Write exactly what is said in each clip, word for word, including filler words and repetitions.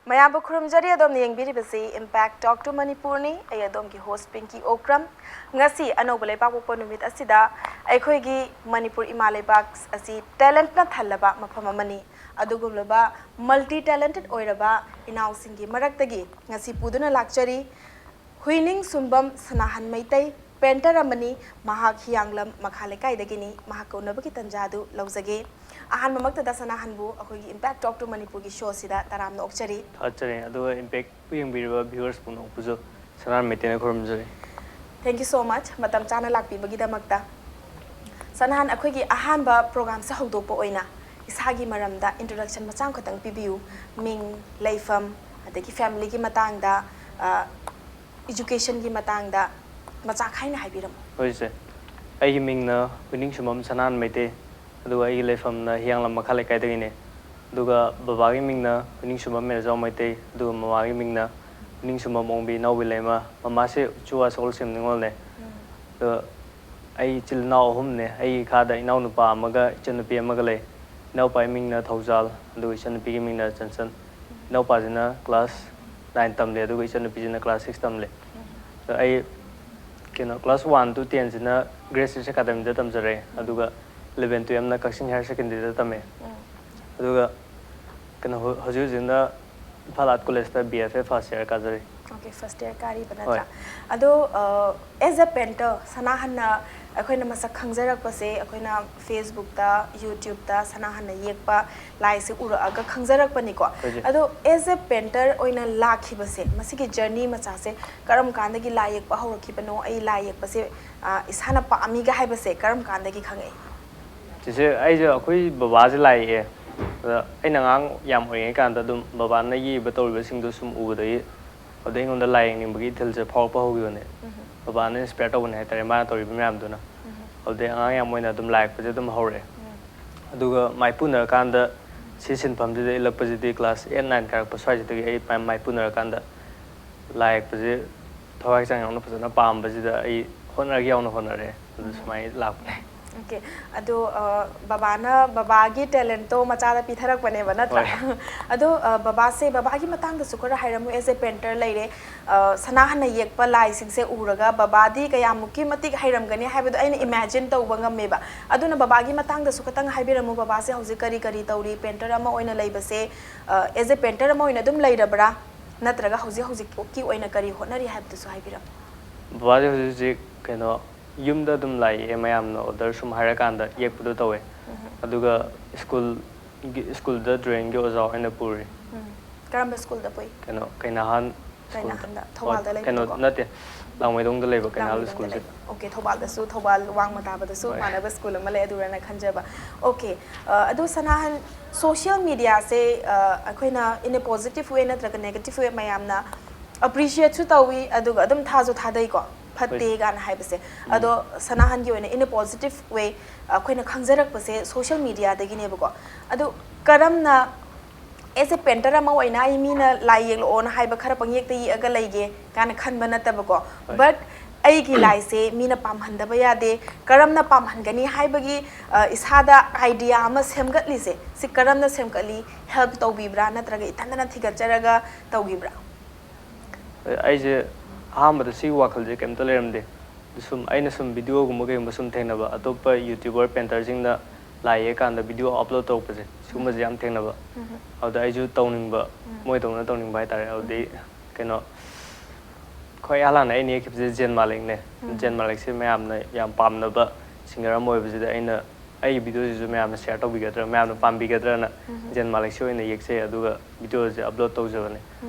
ꯃꯌꯥꯝꯕꯨ ꯈꯨꯔꯨꯝꯖꯔꯤ꯫ ꯑꯗꯣꯝꯅ ꯌꯦꯡꯕꯤꯔꯤꯕꯁꯤ Impact Talk to ꯃꯅꯤꯄꯨꯔꯅꯤ꯫ ꯑꯩ ꯑꯗꯣꯝꯒꯤ host ꯄꯤꯡꯀꯤ ꯑꯣꯀ꯭ꯔꯝ꯫ ꯉꯁꯤ ꯑꯅꯧꯕ ꯂꯩꯕꯥꯛꯄꯣꯛꯄ ꯅꯨꯃꯤꯠ ꯑꯁꯤꯗ ꯑꯩꯈꯣꯏꯒꯤ ꯃꯅꯤꯄꯨꯔ ꯏꯃꯥ ꯂꯩꯕꯥꯛ ꯑꯁꯤ talentꯅ ꯊꯜꯂꯕ ꯃꯐꯝ ꯑꯃꯅꯤ꯫ ꯑꯗꯨꯒꯨꯝꯂꯕ multi talented ꯑꯣꯏꯔꯕ ꯏꯅꯥꯎꯁꯤꯡꯒꯤ ꯃꯔꯛꯇꯒꯤ ꯉꯁꯤ ꯄꯨꯗꯨꯅ ꯂꯥꯛꯆꯔꯤ ꯍꯨꯏꯅꯤꯡ ꯁꯨꯝꯕꯝ ꯁꯅꯥꯍꯟ ꯃꯩꯇꯩ, painter ꯑꯃꯅꯤ꯫ ꯃꯍꯥꯛ ꯍꯤꯌꯥꯡꯂꯝ ꯃꯈꯥ ꯂꯩꯀꯥꯏꯗꯒꯤꯅꯤ꯫ ꯃꯍꯥꯛꯀ ꯎꯅꯕꯒꯤ ꯇꯟꯖꯥ ꯑꯗꯨ ꯂꯧꯖꯒꯦ꯫ ꯑꯍꯥꯟꯕꯃꯛꯇꯗ ꯁꯅꯥꯍꯟꯕꯨ ꯑꯩꯈꯣꯏꯒꯤ Impact Talk to ꯃꯅꯤꯄꯨꯔꯒꯤ showꯁꯤꯗ ꯇꯔꯥꯝꯅ ꯑꯣꯛꯆꯔꯤ꯫ ꯊꯥꯒꯠꯆꯔꯤ꯫ ꯑꯗꯨꯒ Impactꯄꯨ ꯌꯦꯡꯕꯤꯔꯤꯕ viewers ꯄꯨꯝꯅꯃꯛꯄꯨꯁꯨ Sanahan ꯃꯩꯇꯩꯅ ꯈꯨꯔꯨꯝꯖꯔꯤ꯫ Thank you so much, ꯃꯇꯝ ꯆꯥꯅ ꯂꯥꯛꯄꯤꯕꯒꯤꯗꯃꯛꯇ꯫ ꯁꯅꯥꯍꯟ, ꯑꯩꯈꯣꯏꯒꯤ ꯑꯍꯥꯟꯕ programꯁꯦ ꯍꯧꯗꯣꯛꯄ ꯑꯣꯏꯅ ꯏꯁꯥꯒꯤ ꯃꯔꯝꯗ introduction ꯃꯆꯥ ꯑꯃꯈꯛꯇꯪ ꯄꯤꯕꯤꯌꯨ꯫ ꯃꯤꯡ, ꯂꯩꯐꯝ, ꯑꯗꯒꯤ familyꯒꯤ ꯃꯇꯥꯡꯗ, ꯑ, educationꯒꯤ ꯃꯇꯥꯡꯗ ꯃꯆꯥ ꯈꯥꯏꯅ ꯍꯥꯏꯕꯤꯔꯝꯃꯨ꯫ ꯍꯣꯏ ꯏꯆꯦ, ꯑꯩꯒꯤ ꯃꯤꯡꯅ ꯍꯨꯏꯅꯤꯡꯁꯨꯝꯕꯝ ꯁꯅꯥꯍꯟ ꯃꯩꯇꯩ, ꯑꯗꯨꯒ ꯑꯩꯒꯤ ꯂꯩꯐꯝꯅ ꯍꯤꯌꯥꯡꯂꯝ ꯃꯈꯥ ꯂꯩꯀꯥꯏꯗꯒꯤꯅꯦ꯫ ꯑꯗꯨꯒ ꯕꯕꯥꯒꯤ ꯃꯤꯡꯅ ꯍꯨꯏꯅꯤꯡꯁꯨꯝꯕꯝ ꯃꯦꯔꯖꯥꯎ ꯃꯩꯇꯩ, ꯑꯗꯨꯒ ꯃꯃꯥꯒꯤ ꯃꯤꯡꯅ ꯍꯨꯏꯅꯤꯡꯁꯨꯝꯕꯝ ꯑꯣꯡꯕꯤ ꯏꯅꯥꯎꯕꯤ ꯂꯩꯃ꯫ ꯃꯃꯥꯁꯦ ꯎꯆꯨꯋꯥ ꯁꯒꯣꯜꯁꯦꯝ ꯅꯤꯉꯣꯜꯅꯦ꯫ ꯑꯗꯣ ꯑꯩ ꯏꯆꯤꯜ ꯏꯅꯥꯎ ꯑꯍꯨꯝꯅꯦ꯫ ꯑꯩꯒꯤ ꯏꯈꯥꯗ ꯏꯅꯥꯎꯅꯨꯄꯥ ꯑꯃꯒ ꯏꯆꯟꯅꯨꯄꯤ ꯑꯃꯒ ꯂꯩ꯫ ꯏꯅꯥꯎꯄꯥꯒꯤ ꯃꯤꯡꯅ ꯊꯧꯖꯥꯜ, ꯑꯗꯨꯒ ꯏꯆꯟꯅꯨꯄꯤꯒꯤ ꯃꯤꯡꯅ ꯆꯟꯆꯟ꯫ ꯏꯅꯥꯎꯄꯥꯁꯤꯅ class nine ꯇꯝꯂꯤ, ꯑꯗꯨꯒ ꯏꯆꯟꯅꯨꯄꯤꯁꯤꯅ class six ꯇꯝꯂꯤ꯫ ꯑꯗꯣ ꯑꯩ ꯀꯩꯅꯣ class one to tenꯁꯤꯅ Grace East Academyꯗ ꯇꯝꯖꯔꯦ, ꯑꯗꯨꯒ eleven twelveꯅ ꯀꯛꯆꯤꯡ Higher Secondaryꯗ ꯇꯝꯃꯦ꯫ ꯑꯗꯨꯒ ꯀꯩꯅꯣ ꯍꯧ-, ꯍꯧꯖꯤꯛ ꯍꯧꯖꯤꯛꯅ Imphal Art Collegeꯇ B F A first year ꯀꯥꯖꯔꯤ꯫ Okay, first year ꯀꯥꯔꯤꯕ ꯍꯣꯏ꯫ ꯅꯠꯇ꯭ꯔꯥ? ꯑꯗꯣ, ꯑ, as a painter, ꯁꯅꯥꯍꯟꯅ ꯑꯩꯈꯣꯏꯅ ꯃꯁꯛ ꯈꯪꯖꯔꯛꯄꯁꯦ ꯑꯩꯈꯣꯏꯅ Facebookꯇ, YouTubeꯇ ꯁꯅꯥꯍꯟꯅ ꯌꯦꯛꯄ ꯂꯥꯏꯁꯦ ꯎꯔꯛꯑꯒ ꯈꯪꯖꯔꯛꯄꯅꯤꯀꯣ꯫ ꯍꯣꯏ ꯆꯦ꯫ ꯑꯗꯣ as a painter ꯑꯣꯏꯅ ꯂꯥꯛꯈꯤꯕꯁꯦ, ꯃꯁꯤꯒꯤ journey ꯃꯆꯥꯁꯦ ꯀꯔꯝ ꯀꯥꯟꯗꯒꯤ ꯂꯥꯏ ꯌꯦꯛꯄ ꯍꯧꯔꯛꯈꯤꯕꯅꯣ, ꯑꯩ ꯂꯥꯏ ꯌꯦꯛꯄꯁꯦ, ꯑ, ꯏꯁꯥꯅ ꯄꯥꯝꯃꯤꯒ ꯍꯥꯏꯕꯁꯦ ꯀꯔꯝ ꯀꯥꯟꯗꯒꯤ ꯈꯪꯉꯛꯏ? ꯆꯤꯆꯦ, ꯑꯩꯁꯦ ꯑꯩꯈꯣꯏ ꯕꯕꯥꯁꯦ ꯂꯥꯏ ꯌꯦꯛꯑꯦ꯫ ꯑꯗ ꯑꯩꯅ ꯑꯉꯥꯡ ꯌꯥꯝ ꯑꯣꯏꯔꯤꯉꯩ ꯀꯥꯟꯗ ꯑꯗꯨꯝ ꯕꯕꯥꯅ ꯌꯦꯛꯏꯕ ꯇꯧꯔꯤꯕꯁꯤꯡꯗꯣ ꯁꯨꯝ ꯎꯕꯗꯒꯤ, ꯑꯗꯨꯗꯩ ꯑꯩꯉꯣꯟꯗ ꯂꯥꯏ ꯌꯦꯛꯅꯤꯡꯕꯒꯤ ꯏꯊꯤꯜꯁꯦ ꯐꯥꯎꯔꯛꯄ ꯍꯧꯈꯤꯕꯅꯦ꯫ ꯕꯕꯥꯅ inspire ꯇꯧꯕꯅꯦ ꯍꯥꯏꯇꯥꯔꯦ, ꯃꯥꯅ ꯇꯧꯔꯤꯕ ꯃꯌꯥꯝꯗꯨꯅ꯫ ꯑꯗꯨꯗꯩ ꯑꯉꯥꯡ ꯌꯥꯝ ꯑꯣꯏꯅ ꯑꯗꯨꯝ ꯂꯥꯏ ꯌꯦꯛꯄꯁꯦ ꯑꯗꯨꯝ ꯍꯧꯔꯛꯑꯦ꯫ ꯑꯗꯨꯒ ꯃꯥꯏꯄꯨꯅꯔꯀꯥꯟꯗ ꯁꯤ ꯁꯤꯟꯐꯝꯁꯤꯗ ꯏꯜꯂꯛꯄꯁꯤꯗꯤ class eight nine ꯀꯥꯔꯛꯄ ꯁ꯭ꯋꯥꯏꯁꯤꯗꯒꯤ ꯑꯩ ꯃꯥꯏ-, ꯃꯥꯏꯄꯨꯅꯔꯀꯥꯟꯗ ꯂꯥꯏ ꯌꯦꯛꯄꯁꯦ ꯊꯋꯥꯏ ꯍꯛꯆꯥꯡ ꯌꯥꯎꯅ ꯐꯖꯅ ꯄꯥꯝꯕꯁꯤꯗ ꯑꯩ ꯍꯣꯠꯅꯔꯒꯦ ꯌꯥꯎꯅ ꯍꯣꯠꯅꯔꯦ꯫ ꯑꯗꯨ ꯁꯨꯃꯥꯏꯅ ꯂꯥꯛꯄꯅꯦ꯫ ꯑꯣꯀꯦ꯫ ꯑꯗꯣ ꯑ, ꯕꯕꯥꯅ ꯕꯕꯥꯒꯤ ꯇꯦꯂꯦꯟꯠꯇꯣ ꯃꯆꯥꯗ ꯄꯤꯊꯔꯛꯄꯅꯦꯕ, ꯅꯠꯇ꯭ꯔꯥ? ꯍꯣꯏ꯫ ꯑꯗꯣ ꯑ, ꯕꯕꯥꯁꯦ, ꯕꯕꯥꯒꯤ ꯃꯇꯥꯡꯗꯁꯨ ꯈꯔ ꯍꯥꯏꯔꯝꯃꯨ꯫ ꯑꯦꯁ ꯑꯦ ꯄꯦꯟꯇꯔ ꯂꯩꯔꯦ, ꯑ, ꯁꯅꯥꯍꯟꯅ ꯌꯦꯛꯄ ꯂꯥꯏꯁꯤꯡꯁꯦ ꯎꯔꯒ ꯕꯕꯥꯗꯤ ꯀꯌꯥꯃꯨꯛꯀꯤ ꯃꯇꯤꯛ ꯍꯩꯔꯝꯒꯅꯤ ꯍꯥꯏꯕꯗꯣ ꯑꯩꯅ ꯏꯃꯦꯖꯤꯟ ꯇꯧꯕ ꯉꯝꯃꯦꯕ꯫ ꯑꯗꯨꯅ ꯕꯕꯥꯒꯤ ꯃꯇꯥꯡꯗꯁꯨ ꯈꯇꯪ ꯍꯥꯏꯕꯤꯔꯝꯃꯨ꯫ ꯕꯕꯥꯁꯦ ꯍꯧꯖꯤꯛ ꯀꯔꯤ ꯀꯔꯤ ꯇꯧꯔꯤ? ꯄꯦꯟꯇꯔ ꯑꯃ ꯑꯣꯏꯅ ꯂꯩꯕꯁꯦ, ꯑꯦꯁ ꯑꯦ ꯄꯦꯟꯇꯔ ꯑꯃ ꯑꯣꯏꯅ ꯑꯗꯨꯝ ꯂꯩꯔꯕ꯭ꯔꯥ, ꯅꯠꯇ꯭ꯔꯒ ꯍꯧꯖꯤꯛ ꯍꯧꯖꯤꯛꯀꯤ ꯑꯣꯏꯅ ꯀꯔꯤ ꯍꯣꯠꯅꯔꯤ ꯍꯥꯏꯕꯗꯨꯁꯨ ꯍꯥꯏꯕꯤꯔꯝꯃꯨ꯫ ꯕꯕꯥꯁꯦ ꯍꯧꯖꯤꯛ ꯍꯧꯖꯤꯛ ꯀꯩꯅꯣ, ꯌꯨꯝꯗ ꯑꯗꯨꯝ ꯂꯥꯏ ꯌꯦꯛꯑꯦ, ꯃꯌꯥꯝꯅ ꯑꯣꯔꯗꯔ ꯁꯨꯝ ꯍꯥꯏꯔꯀꯥꯟꯗ ꯌꯦꯛꯄꯗꯣ ꯇꯧꯋꯦ꯫ ꯑꯗꯨꯒ ꯁ꯭ꯀꯨꯜꯒꯤ, ꯁ꯭ꯀꯨꯜꯗ ꯗ꯭ꯔꯣꯌꯤꯡꯒꯤ ꯑꯣꯖꯥ ꯑꯣꯏꯅ ꯄꯨꯔꯤ꯫ ꯀꯔꯝꯕ ꯁ꯭ꯀꯨꯜꯗ ꯄꯨꯏ? ꯀꯩꯅꯣ, ꯀꯩꯅꯥꯍꯥꯟ ꯁ꯭ꯀꯨꯜꯗ꯫ ꯀꯩꯅꯥꯍꯟꯗ, ꯑꯣ, ꯊꯧꯕꯥꯜꯗ ꯀꯩꯅꯣ ꯂꯩꯕꯗꯣꯀꯣ? ꯅꯠꯇꯦ, ꯂꯥꯡꯃꯩꯗꯣꯡꯗ ꯂꯩꯕ ꯀꯩꯅꯥꯍꯜ ꯂꯥꯡꯃꯩꯗꯣꯡꯗ ꯁ꯭ꯀꯨꯜꯁꯤꯗ꯫ ꯂꯩꯕ꯫ ꯑꯣꯀꯦ, ꯊꯧꯕꯥꯜꯗꯁꯨ, ꯊꯧꯕꯥꯜ ꯋꯥꯡꯃ ꯇꯥꯕꯗꯁꯨ ꯍꯣꯏ꯫ ꯃꯥꯟꯅꯕ ꯁ꯭ꯀꯨꯜ ꯑꯃ ꯂꯩ, ꯑꯗꯨꯔꯅ ꯈꯟꯖꯕ꯫ ꯑꯣꯀꯦ, ꯑ, ꯑꯗꯨ ꯁꯅꯥꯍꯟ, ꯁꯣꯁꯤꯌꯦꯜ ꯃꯤꯗꯤꯌꯥꯁꯦ, ꯑ, ꯑꯩꯈꯣꯏꯅ in a positive way ꯅꯠꯇ꯭ꯔꯒ negative way ꯃꯌꯥꯝꯅ ꯑꯦꯄ꯭ꯔꯤꯁꯤꯌꯦꯠꯁꯨ ꯇꯧꯏ, ꯑꯗꯨꯒ ꯑꯗꯨꯝ ꯊꯥꯁꯨ ꯊꯥꯗꯩꯀꯣ, ꯐꯠꯇꯦ ꯍꯣꯏ꯫ ꯀꯥꯏꯅ ꯍꯥꯏꯕꯁꯦ꯫ ꯎꯝ꯫ ꯑꯗꯣ ꯁꯅꯥꯍꯟꯒꯤ ꯑꯣꯏꯅ in a positive way ꯑꯩꯈꯣꯏꯅ ꯈꯪꯖꯔꯛꯄꯁꯦ ꯁꯣꯁꯤꯌꯦꯜ ꯃꯤꯗꯤꯌꯥꯗꯒꯤꯅꯦꯕꯀꯣ꯫ ꯑꯗꯨ ꯀꯔꯝꯅ, ꯑꯦꯁ ꯑꯦ ꯄꯦꯟꯇꯔ ꯑꯃ ꯑꯣꯏꯅ ꯑꯩ ꯃꯤꯅ ꯂꯥꯏ ꯌꯦꯛꯂꯛꯑꯣꯅ ꯍꯥꯏꯕ ꯈꯔ ꯄꯪꯌꯦꯛꯇ ꯌꯦꯛꯑꯒ ꯂꯩꯒꯦ ꯀꯥꯏꯅ ꯈꯟꯕ ꯅꯠꯇꯕꯀꯣ, ꯍꯣꯏ꯫ ꯕꯠ ꯑꯩꯒꯤ ꯂꯥꯏꯁꯦ ꯃꯤꯅ ꯄꯥꯝꯍꯟꯗꯕ ꯌꯥꯗꯦ, ꯀꯔꯝꯅ ꯄꯥꯝꯍꯟꯒꯅꯤ ꯍꯥꯏꯕꯒꯤ, ꯑ, ꯏꯁꯥꯗ ꯑꯥꯏꯗꯤꯌꯥ ꯑꯃ ꯁꯦꯝꯒꯠꯂꯤꯁꯦ, ꯁꯤ ꯀꯔꯝꯅ ꯁꯦꯝꯒꯠꯂꯤ? ꯍꯦꯜꯞ ꯇꯧꯕꯤꯕ꯭ꯔꯥ, ꯅꯠꯇ꯭ꯔꯒ ꯏꯊꯟꯇꯅ ꯊꯤꯒꯠꯆꯔꯒ ꯇꯧꯈꯤꯕ꯭ꯔꯥ? ꯑꯩꯁꯦ ꯑꯍꯥꯟꯕꯗ ꯁꯤꯒꯤ ꯋꯥꯈꯜꯁꯦ ꯀꯩꯝꯇ ꯂꯩꯔꯝꯗꯦ꯫ ꯁꯨꯝ ꯑꯩꯅ ꯁꯨꯝ ꯚꯤꯗꯤꯑꯣꯒꯨꯝꯕ ꯀꯩꯒꯨꯝꯕ ꯁꯨꯝ ꯊꯦꯡꯅꯕ, ꯑꯇꯣꯞꯄ ꯌꯨꯇ꯭ꯌꯨꯕꯔ ꯄꯦꯟꯇꯔꯁꯤꯡꯅ ꯂꯥꯏ ꯌꯦꯛꯀꯥꯟꯗ ꯚꯤꯗꯤꯑꯣ ꯑꯞꯂꯣꯗ ꯇꯧꯔꯛꯄꯁꯦ, ꯁꯤꯒꯨꯝꯕꯁꯦ ꯌꯥꯝ ꯊꯦꯡꯅꯕ꯫ ꯑꯗꯨꯗ ꯑꯩꯁꯨ ꯇꯧꯅꯤꯡꯕ, ꯃꯣꯏꯗꯧꯅ ꯇꯧꯅꯤꯡꯕ ꯍꯥꯏꯇꯥꯔꯦ꯫ ꯑꯗꯨꯗꯩ ꯀꯩꯅꯣ, ꯈ꯭ꯋꯥꯏ ꯏꯍꯥꯟ ꯍꯥꯟꯅ ꯑꯩꯅ ꯌꯦꯛꯈꯤꯕꯁꯦ ꯖꯦꯟ ꯃꯥꯂꯤꯛꯅꯦ꯫ ꯖꯦꯟ ꯃꯥꯂꯤꯛꯁꯦ ꯃꯌꯥꯝꯅ ꯌꯥꯝ ꯄꯥꯝꯅꯕ ꯁꯤꯡꯒꯔ ꯑꯃ ꯑꯣꯏꯕꯁꯤꯗ ꯑꯩꯅ ꯑꯩꯒꯤ ꯚꯤꯗꯤꯑꯣꯁꯤꯁꯨ ꯃꯌꯥꯝꯅ ꯁꯤꯌꯔ ꯇꯧꯕꯤꯒꯗ꯭ꯔꯥ, ꯃꯌꯥꯝꯅ ꯄꯥꯝꯕꯤꯒꯗ꯭ꯔꯅ ꯖꯦꯟ ꯃꯥꯂꯤꯛꯁꯤ ꯑꯣꯏꯅ ꯌꯦꯛꯆꯩ, ꯑꯗꯨꯒ ꯚꯤꯗꯤꯑꯣꯁꯦ ꯑꯞꯂꯣꯗ ꯇꯧꯖꯕꯅꯦ꯫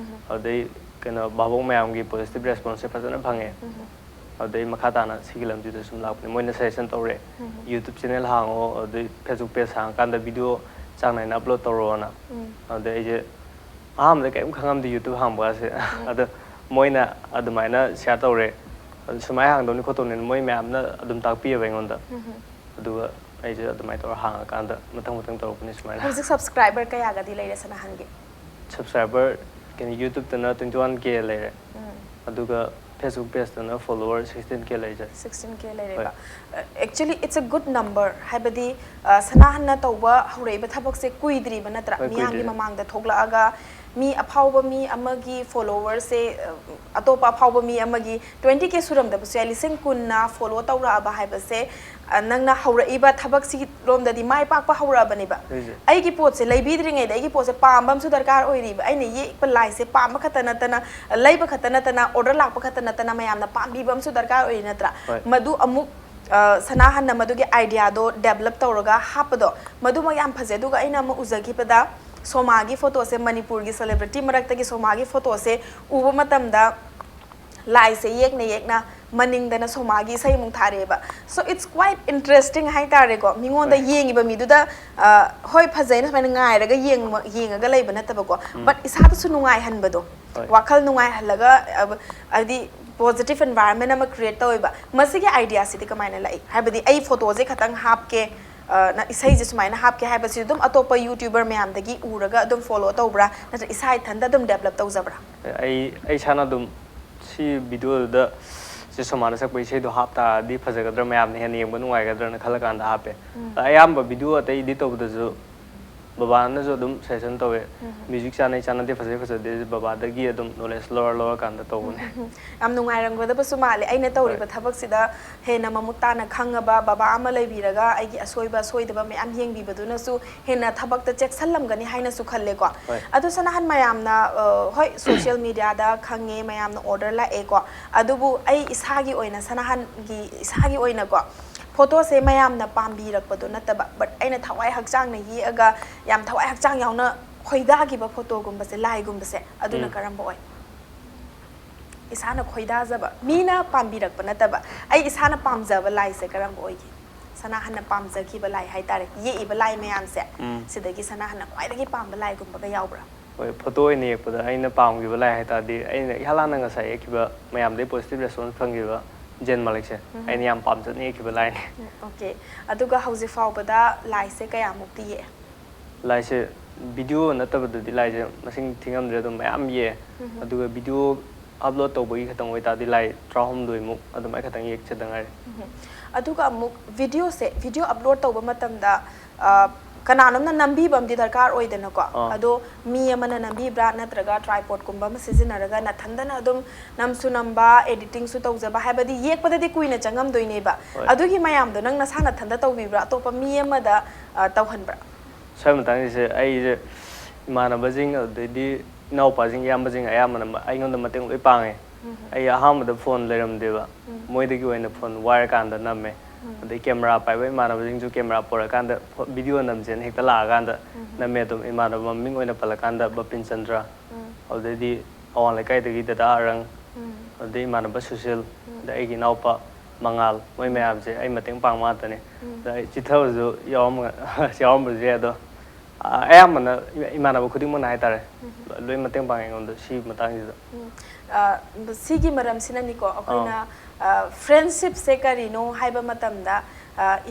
ꯑꯗꯨꯗꯩ ꯀꯩꯅꯣ, ꯚꯥꯕꯣꯛ ꯃꯌꯥꯝꯒꯤ ꯄꯣꯖꯤꯇꯤꯚ ꯔꯦꯁꯄꯣꯟꯁꯁꯦ ꯐꯖꯅ ꯐꯪꯉꯦ꯫ ꯑꯗꯨꯗꯩ ꯃꯈꯥ ꯇꯥꯅ ꯁꯤꯒꯤ ꯂꯝꯁꯤꯗ ꯁꯨꯝ ꯂꯥꯛꯄꯅꯦ꯫ ꯃꯣꯏꯅ ꯁꯖꯦꯁꯟ ꯇꯧꯔꯛꯑꯦ, "ꯌꯨꯇ꯭ꯌꯨꯕ ꯆꯦꯅꯦꯜ ꯍꯥꯡꯉꯣ, ꯑꯗꯨꯗꯩ ꯐꯦꯁꯕꯨꯛ ꯄꯦꯖ ꯍꯥꯡꯉꯀꯥꯟꯗ ꯚꯤꯗꯤꯑꯣ ꯆꯥꯡ ꯅꯥꯏꯅ ꯑꯞꯂꯣꯗ ꯇꯧꯔꯛꯑꯣꯅ"꯫ ꯑꯗꯨꯗꯩ ꯑꯩꯁꯦ ꯑꯍꯥꯟꯕꯗ ꯀꯔꯤꯝ ꯈꯪꯉꯝꯗꯦ ꯌꯨꯇ꯭ꯌꯨꯕ ꯍꯥꯡꯕꯒꯁꯦ꯫ ꯑꯗꯣ ꯃꯣꯏꯅ ꯑꯗꯨꯃꯥꯏꯅ ꯁꯤꯌꯥꯔ ꯇꯧꯔꯦ, ꯑꯗꯨ ꯁꯨꯃꯥꯏꯅ ꯍꯥꯡꯗꯧꯅꯤ ꯈꯣꯠꯇꯧꯅꯤꯅ ꯃꯣꯏ ꯃꯌꯥꯝꯅ ꯑꯗꯨꯝ ꯇꯥꯛꯄꯤꯑꯕ ꯑꯩꯉꯣꯟꯗ꯫ ꯑꯗꯨꯒ ꯑꯩꯁꯦ ꯑꯗꯨꯃꯥꯏꯅ ꯇꯧꯔ ꯍꯥꯡꯉꯀꯥꯟꯗ ꯃꯊꯪ ꯃꯊꯪ ꯇꯧꯔꯛꯄꯅꯤ ꯁꯨꯃꯥꯏꯅ꯫ ꯍꯧꯖꯤꯛ ꯁꯕꯁꯀ꯭ꯔꯥꯏꯕꯔ ꯀꯌꯥꯒꯗꯤ ꯂꯩꯔꯦ ꯁꯅꯥꯍꯟꯒꯤ? ꯁꯕꯁꯀ꯭ꯔꯥꯏꯕꯔ ꯀꯩꯅꯣ, ꯌꯨꯇ꯭ꯌꯨꯕꯇꯅ ꯇ꯭ꯋꯦꯟꯇꯤ ꯋꯥꯟ ꯀꯦ ꯂꯩꯔꯦ꯫ ꯑꯗꯨꯒ Facebook page ꯇꯅ follower sixteen K ꯂꯩꯖꯩ꯫ Sixteen K ꯂꯩꯔꯦꯕ꯫ Actually, it's a good number. ꯍꯥꯏꯕꯗꯤ, ꯑ, ꯁꯅꯥꯍꯟꯅ ꯇꯧꯕ ꯍꯧꯔꯛꯏꯕ ꯊꯕꯛꯁꯦ ꯀꯨꯏꯗ꯭ꯔꯤꯕ ꯅꯠꯇ꯭ꯔꯥ? ꯍꯣꯏ, ꯃꯤꯌꯥꯝꯒꯤ ꯀꯨꯏꯗ꯭ꯔꯤ꯫ ꯃꯃꯥꯡꯗ ꯊꯣꯛꯂꯛꯑꯒ ꯃꯤ ꯑꯐꯥꯎꯕ ꯃꯤ ꯑꯃꯒꯤ followerꯁꯦ, ꯑ, ꯑꯇꯣꯞꯄ ꯑꯐꯥꯎꯕ ꯃꯤ ꯑꯃꯒꯤ twenty K ꯁꯨꯔꯝꯗꯕꯁꯨ ꯌꯥꯏ, ꯂꯤꯁꯤꯡ ꯀꯨꯟꯅ follow ꯇꯧꯔꯛꯑꯕ ꯍꯥꯏꯕꯁꯦ, ꯑ, ꯅꯪꯅ ꯍꯧꯔꯛꯏꯕ ꯊꯕꯛꯁꯤꯔꯣꯝꯗꯗꯤ ꯃꯥꯏ ꯄꯥꯛꯄ ꯍꯧꯔꯛꯑꯕꯅꯦꯕ꯫ ꯍꯣꯏ, ꯏꯆꯦ꯫ ꯑꯩꯒꯤ ꯄꯣꯠꯁꯦ ꯂꯩꯕꯤꯗ꯭ꯔꯤꯉꯩꯗ ꯑꯩꯒꯤ ꯄꯣꯠꯁꯦ ꯄꯥꯝꯕ ꯑꯃꯁꯨ ꯗꯔꯀꯥꯔ ꯑꯣꯏꯔꯤꯕ꯫ ꯑꯩꯅ ꯌꯦꯛꯄ ꯂꯥꯏꯁꯦ ꯄꯥꯝꯕ ꯈꯛꯇ ꯅꯠꯇꯅ, ꯂꯩꯕ ꯈꯛꯇ ꯅꯠꯇꯅ, order ꯂꯥꯛꯄ ꯈꯛꯇ ꯅꯠꯇꯅ ꯃꯌꯥꯝꯅ ꯄꯥꯝꯕꯤꯕ ꯑꯃꯁꯨ ꯗꯔꯀꯥꯔ ꯑꯣꯏꯔꯤ ꯅꯠꯇ꯭ꯔꯥ? ꯍꯣꯏ꯫ ꯃꯗꯨ ꯑꯃꯨꯛ, ꯑ, ꯁꯅꯥꯍꯟꯅ ꯃꯗꯨꯒꯤ ideaꯗꯣ develop ꯇꯧꯔꯒ ꯍꯥꯞꯄꯗꯣ, ꯃꯗꯨꯃꯛ ꯌꯥꯝ ꯐꯖꯩ꯫ ꯑꯗꯨꯒ ꯑꯩꯅ ꯑꯃ ꯎꯖꯈꯤꯕꯗ ꯁꯣꯃꯥꯒꯤ photoꯁꯦ, ꯃꯅꯤꯄꯨꯔꯒꯤ celebrity ꯃꯔꯛꯇꯒꯤ ꯁꯣꯃꯥꯒꯤ photoꯁꯦ ꯎꯕ ꯃꯇꯝꯗ ꯂꯥꯏꯁꯦ ꯌꯦꯛꯅ ꯌꯦꯛꯅ ꯃꯅꯤꯡꯗꯅ ꯁꯣꯃꯥꯒꯤ ꯏꯁꯩ ꯑꯃꯨꯛ ꯊꯥꯔꯛꯑꯦꯕ꯫ So it's quite interesting ꯍꯥꯏꯇꯥꯔꯦꯀꯣ꯫ ꯃꯤꯉꯣꯟꯗ ꯍꯣꯏ꯫ ꯌꯦꯡꯉꯤꯕ ꯃꯤꯗꯨꯗ, ꯑ, ꯍꯣꯏ, ꯐꯖꯩꯅ ꯁꯨꯃꯥꯏꯅ ꯉꯥꯏꯔꯒ ꯌꯦꯡꯕ-, ꯌꯦꯡꯉꯒ ꯂꯩꯕ ꯅꯠꯇꯕꯀꯣ, ꯎꯝ꯫ but ꯏꯁꯥꯗꯁꯨ ꯅꯨꯡꯉꯥꯏꯍꯟꯕꯗꯣ, ꯍꯣꯏ꯫ ꯋꯥꯈꯜ ꯅꯨꯡꯉꯥꯏꯍꯜꯂꯒ, ꯑ, ꯍꯥꯏꯗꯤ positive environment ꯑꯃ create ꯇꯧꯋꯦꯕ꯫ ꯃꯁꯤꯒꯤ ideaꯁꯤꯗꯤ ꯀꯃꯥꯏꯅ ꯂꯥꯛꯏ? ꯍꯥꯏꯕꯗꯤ ꯑꯩ photoꯁꯦ ꯈꯇꯪ ꯍꯥꯞꯀꯦ, ꯑ, ꯅ-, ꯏꯁꯩꯁꯦ ꯁꯨꯃꯥꯏꯅ ꯍꯥꯞꯀꯦ ꯍꯥꯏꯕꯁꯤ ꯑꯗꯨꯝ ꯑꯇꯣꯞꯄ YouTuber ꯃꯌꯥꯝꯗꯒꯤ ꯎꯔꯒ ꯑꯗꯨꯝ follow ꯇꯧꯕ꯭ꯔꯥ, ꯅꯠꯇ꯭ꯔꯒ ꯏꯁꯥ ꯏꯊꯟꯇ ꯑꯗꯨꯝ develop ꯇꯧꯖꯕ꯭ꯔꯥ? ꯑꯩ, ꯑꯩ ꯏꯁꯥꯅ ꯑꯗꯨꯝ ꯁꯤ videoꯗꯨꯗ ꯆꯦ ꯁꯣꯃꯥꯅ ꯁꯛꯄ ꯏꯁꯩꯗꯣ ꯍꯥꯞꯇꯥꯔꯗꯤ ꯐꯖꯒꯗ꯭ꯔꯥ, ꯃꯌꯥꯝꯅ ꯍꯦꯟꯅ ꯌꯦꯡꯕ ꯅꯨꯡꯉꯥꯏꯒꯗ꯭ꯔꯥꯅ ꯈꯜꯂꯀꯥꯟꯗ ꯍꯥꯞꯄꯦ꯫ ꯎꯝ꯫ ꯑꯌꯥꯝꯕ video ꯑꯇꯩ edit ꯇꯧꯕꯗꯁꯨ ꯕꯕꯥꯅꯁꯨ ꯑꯗꯨꯝ suggestion ꯇꯧꯋꯦ, ꯎꯝ꯫ "Music ꯆꯥꯟꯅꯩ ꯆꯥꯟꯅꯗꯦ, ꯐꯖꯩ ꯐꯖꯗꯦ" ꯕꯕꯥꯗꯒꯤ ꯑꯗꯨꯝ knowledge ꯂꯧꯔ ꯂꯧꯔꯀꯥꯟꯗ ꯇꯧꯕꯅꯦ꯫ ꯎꯝ, ꯎꯝ, ꯎꯝ꯫ ꯌꯥꯝ ꯅꯨꯡꯉꯥꯏꯔꯝꯒꯗꯕꯁꯨ ꯃꯥꯜꯂꯦ꯫ ꯑꯩꯅ ꯇꯧꯔꯤꯕ ꯍꯣꯏ꯫ ꯊꯕꯛꯁꯤꯗ ꯍꯦꯟꯅ ꯃꯃꯨꯠ ꯇꯥꯅ ꯈꯪꯉꯕ ꯕꯕꯥ ꯑꯃ ꯂꯩꯕꯤꯔꯒ ꯑꯩꯒꯤ ꯑꯁꯣꯏꯕ ꯑꯁꯣꯏꯗꯕ ꯃꯌꯥꯝ ꯌꯦꯡꯕꯤꯕꯗꯨꯅꯁꯨ ꯍꯦꯟꯅ ꯊꯕꯛꯇ ꯆꯦꯛꯁꯤꯜꯂꯝꯒꯅꯤ ꯍꯥꯏꯅꯁꯨ ꯈꯜꯂꯦꯀꯣ꯫ ꯍꯣꯏ꯫ ꯑꯗꯨ ꯁꯅꯥꯍꯟ, ꯃꯌꯥꯝꯅ, ꯑ, ꯍꯣꯏ, social mediaꯗ ꯈꯪꯉꯦ, ꯃꯌꯥꯝꯅ order ꯂꯥꯛꯑꯦꯀꯣ꯫ ꯑꯗꯨꯕꯨ ꯑꯩ ꯏꯁꯥꯒꯤ ꯑꯣꯏꯅ, ꯁꯅꯥꯍꯟꯒꯤ ꯏꯁꯥꯒꯤ ꯑꯣꯏꯅꯀꯣ, photoꯁꯦ ꯃꯌꯥꯝꯅ ꯄꯥꯝꯕꯤꯔꯛꯄꯗꯣ ꯅꯠꯇꯕ, but ꯑꯩꯅ ꯊꯋꯥꯏ ꯍꯛꯆꯥꯡꯅ ꯌꯦꯛꯑꯒ ꯌꯥꯝ ꯊꯋꯥꯏ ꯍꯛꯆꯥꯡ ꯌꯥꯎꯅ ꯈꯣꯏꯗꯥꯈꯤꯕ photoꯒꯨꯝꯕꯁꯦ, ꯂꯥꯏꯒꯨꯝꯕꯁꯦ, ꯑꯗꯨꯅ ꯎꯝ꯫ ꯀꯔꯝꯕ ꯑꯣꯏ? ꯏꯁꯥꯅ ꯈꯣꯏꯗꯥꯖꯕ, ꯃꯤꯅ ꯄꯥꯝꯕꯤꯔꯛꯄ ꯅꯠꯇꯕ, ꯑꯩ ꯏꯁꯥꯅ ꯄꯥꯝꯖꯕ ꯂꯥꯏꯁꯦ ꯀꯔꯝꯕ ꯑꯣꯏꯒꯦ? ꯁꯅꯥꯍꯟꯅ ꯄꯥꯝꯖꯈꯤꯕ ꯂꯥꯏ ꯍꯥꯏꯇꯥꯔꯦ, ꯌꯦꯛꯏꯕ ꯂꯥꯏ ꯃꯌꯥꯝꯁꯦ, ꯎꯝ꯫ ꯁꯤꯗꯒꯤ ꯁꯅꯥꯍꯟꯅ ꯈ꯭ꯋꯥꯏꯗꯒꯤ ꯄꯥꯝꯕ ꯂꯥꯏꯒꯨꯝꯕꯒ ꯌꯥꯎꯕ꯭ꯔꯥ? ꯍꯣꯏ, photo ꯑꯣꯏꯅ ꯌꯦꯛꯄꯗ ꯑꯩꯅ ꯄꯥꯝꯈꯤꯕ ꯂꯥꯏ ꯍꯥꯏꯇꯥꯔꯗꯤ, ꯑꯩꯅ ꯏꯍꯥꯟ ꯍꯥꯟꯅ ꯉꯁꯥꯏ ꯌꯦꯛꯈꯤꯕ ꯃꯌꯥꯝꯗꯒꯤ positive response ꯐꯪꯈꯤꯕ ꯖꯦꯟ ꯃꯥꯂꯤꯛꯁꯦ, ꯎꯝ꯫ ꯑꯩꯅ ꯌꯥꯝ ꯄꯥꯝꯖꯅ ꯌꯦꯛꯈꯤꯕ ꯂꯥꯏꯅꯤ꯫ ꯎꯝ, okay꯫ ꯑꯗꯨꯒ ꯍꯧꯖꯤꯛ ꯐꯥꯎꯕꯗ ꯂꯥꯏꯁꯦ ꯀꯌꯥꯃꯨꯛꯇꯤ ꯌꯦꯛꯑꯦ? ꯂꯥꯏꯁꯦ video ꯅꯠꯇꯕꯗꯗꯤ ꯂꯥꯏꯁꯦ ꯃꯁꯤꯡ ꯊꯤꯉꯝꯗ꯭ꯔꯦ, ꯑꯗꯨꯝ ꯃꯌꯥꯝ ꯌꯦꯛꯑꯦ꯫ ꯎꯝ꯫ ꯑꯗꯨꯒ video ꯑꯞꯂꯣꯗ ꯇꯧꯕꯒꯤ ꯈꯛꯇꯪ ꯑꯣꯏꯇꯥꯔꯗꯤ ꯂꯥꯏ ꯇꯔꯥꯍꯨꯝꯗꯣꯏꯃꯨꯛ ꯑꯗꯨꯃꯥꯏ ꯈꯛꯇꯪ ꯌꯦꯛꯆꯗ ꯉꯥꯏꯔꯤ꯫ ꯑꯗꯨꯒ ꯑꯃꯨꯛ ꯚꯤꯗꯤꯑꯣꯁꯦ, ꯚꯤꯗꯤꯑꯣ ꯑꯞꯂꯣꯗ ꯇꯧꯕ ꯃꯇꯝꯗ ꯀꯅꯥꯅꯣꯝꯅ ꯅꯝꯕꯤꯕ ꯑꯃꯗꯤ ꯗꯔꯀꯥꯔ ꯑꯣꯏꯗꯅꯀꯣ꯫ ꯑꯗꯣ ꯃꯤ ꯑꯃꯅ ꯅꯝꯕꯤꯕ꯭ꯔꯥ, ꯅꯠꯇ꯭ꯔꯒ ꯇ꯭ꯔꯥꯏꯄꯣꯗꯀꯨꯝꯕ ꯑꯃ ꯁꯤꯖꯤꯟꯅꯔꯒ ꯅꯊꯟꯗꯅ ꯑꯗꯨꯝ ꯅꯝꯁꯨ ꯅꯝꯕ, ꯑꯦꯗꯤꯇꯤꯡꯁꯨ ꯇꯧꯖꯕ, ꯍꯥꯏꯕꯗꯤ ꯌꯦꯛꯄꯗꯗꯤ ꯀꯨꯏꯅ ꯆꯪꯉꯝꯗꯣꯏꯅꯦꯕ꯫ ꯍꯣꯏ꯫ ꯑꯗꯨꯒꯤ ꯃꯌꯥꯝꯗꯣ ꯅꯪ ꯅꯁꯥ ꯅꯊꯟꯗ ꯇꯧꯕꯤꯕ꯭ꯔꯥ, ꯑꯇꯣꯞꯄ ꯃꯤ ꯑꯃꯗ ꯇꯧꯍꯟꯕ꯭ꯔꯥ? ꯁ꯭ꯋꯥꯏ ꯃꯇꯥꯡꯁꯤꯁꯦ ꯑꯩꯁꯦ ꯏꯃꯥꯟꯅꯕꯁꯤꯡ ꯑꯗꯩꯗꯤ ꯏꯅꯥꯎꯄꯥꯁꯤꯡ, ꯏꯌꯥꯝꯕꯁꯤꯡ ꯑꯌꯥꯝꯕꯅ ꯑꯩꯉꯣꯟꯗ ꯃꯇꯦꯡ ꯂꯣꯏ ꯄꯥꯡꯉꯦ꯫ ꯑꯩ ꯑꯍꯥꯟꯕꯗ ꯐꯣꯟ ꯂꯩꯔꯝꯗꯦꯕ, ꯃꯣꯏꯗꯒꯤ ꯑꯣꯏꯅ ꯐꯣꯟ ꯋꯥꯏꯔꯀꯥꯟꯗ ꯅꯝꯃꯦ꯫ ꯑꯗꯩ ꯀꯦꯃꯦꯔꯥ ꯄꯥꯏꯕ ꯏꯃꯥꯟꯅꯕꯁꯤꯡꯁꯨ ꯀꯦꯃꯦꯔꯥ ꯄꯣꯔꯛꯀꯥꯟꯗ ꯚꯤꯗꯤꯑꯣ ꯅꯝꯁꯦꯅ ꯍꯦꯛꯇ ꯂꯥꯛꯑꯀꯥꯟꯗ ꯅꯝꯃꯦ꯫ ꯑꯗꯨꯝ ꯏꯃꯥꯟꯅꯕ ꯃꯃꯤꯡ ꯑꯣꯏꯅ ꯄꯜꯂꯀꯥꯟꯗ ꯕꯄꯤꯟ ꯆꯟꯗ꯭ꯔ, ꯑꯗꯨꯗꯩꯗꯤ ꯑꯋꯥꯡ ꯂꯩꯀꯥꯏꯗꯒꯤ ꯗꯗꯥ ꯑꯔꯪ, ꯑꯗꯩ ꯏꯃꯥꯟꯅꯕ ꯁꯨꯁꯤꯜ, ꯑꯗꯩ ꯑꯩꯒꯤ ꯏꯅꯥꯎꯄꯥ ꯃꯉꯥꯜ, ꯃꯣꯏ ꯃꯌꯥꯝꯁꯦ ꯑꯩ ꯃꯇꯦꯡ ꯄꯥꯡꯕ ꯉꯥꯛꯇꯅꯦ꯫ ꯑꯗ ꯑꯩ ꯆꯤꯊꯕꯁꯨ ꯌꯥꯎꯔꯝꯕ-, ꯌꯥꯎꯔꯝꯕꯁꯨ ꯌꯥꯏ, ꯑꯗꯣ ꯑ, ꯑꯌꯥꯝꯕꯅ ꯏꯃꯥꯟꯅꯕ ꯈꯨꯗꯤꯡꯃꯛꯅ ꯍꯥꯏꯇꯥꯔꯦ, ꯂꯣꯏ ꯃꯇꯦꯡ ꯄꯥꯡꯉꯦ ꯑꯩꯉꯣꯟꯗ ꯁꯤꯒꯤ ꯃꯇꯥꯡꯁꯤꯗ꯫ ꯁꯤꯒꯤ ꯃꯔꯝꯁꯤꯅꯅꯤꯀꯣ ꯑꯩꯈꯣꯏꯅ ꯐ꯭ꯔꯦꯟꯁꯤꯞꯁꯦ ꯀꯔꯤꯅꯣ ꯍꯥꯏꯕ ꯃꯇꯝꯗ,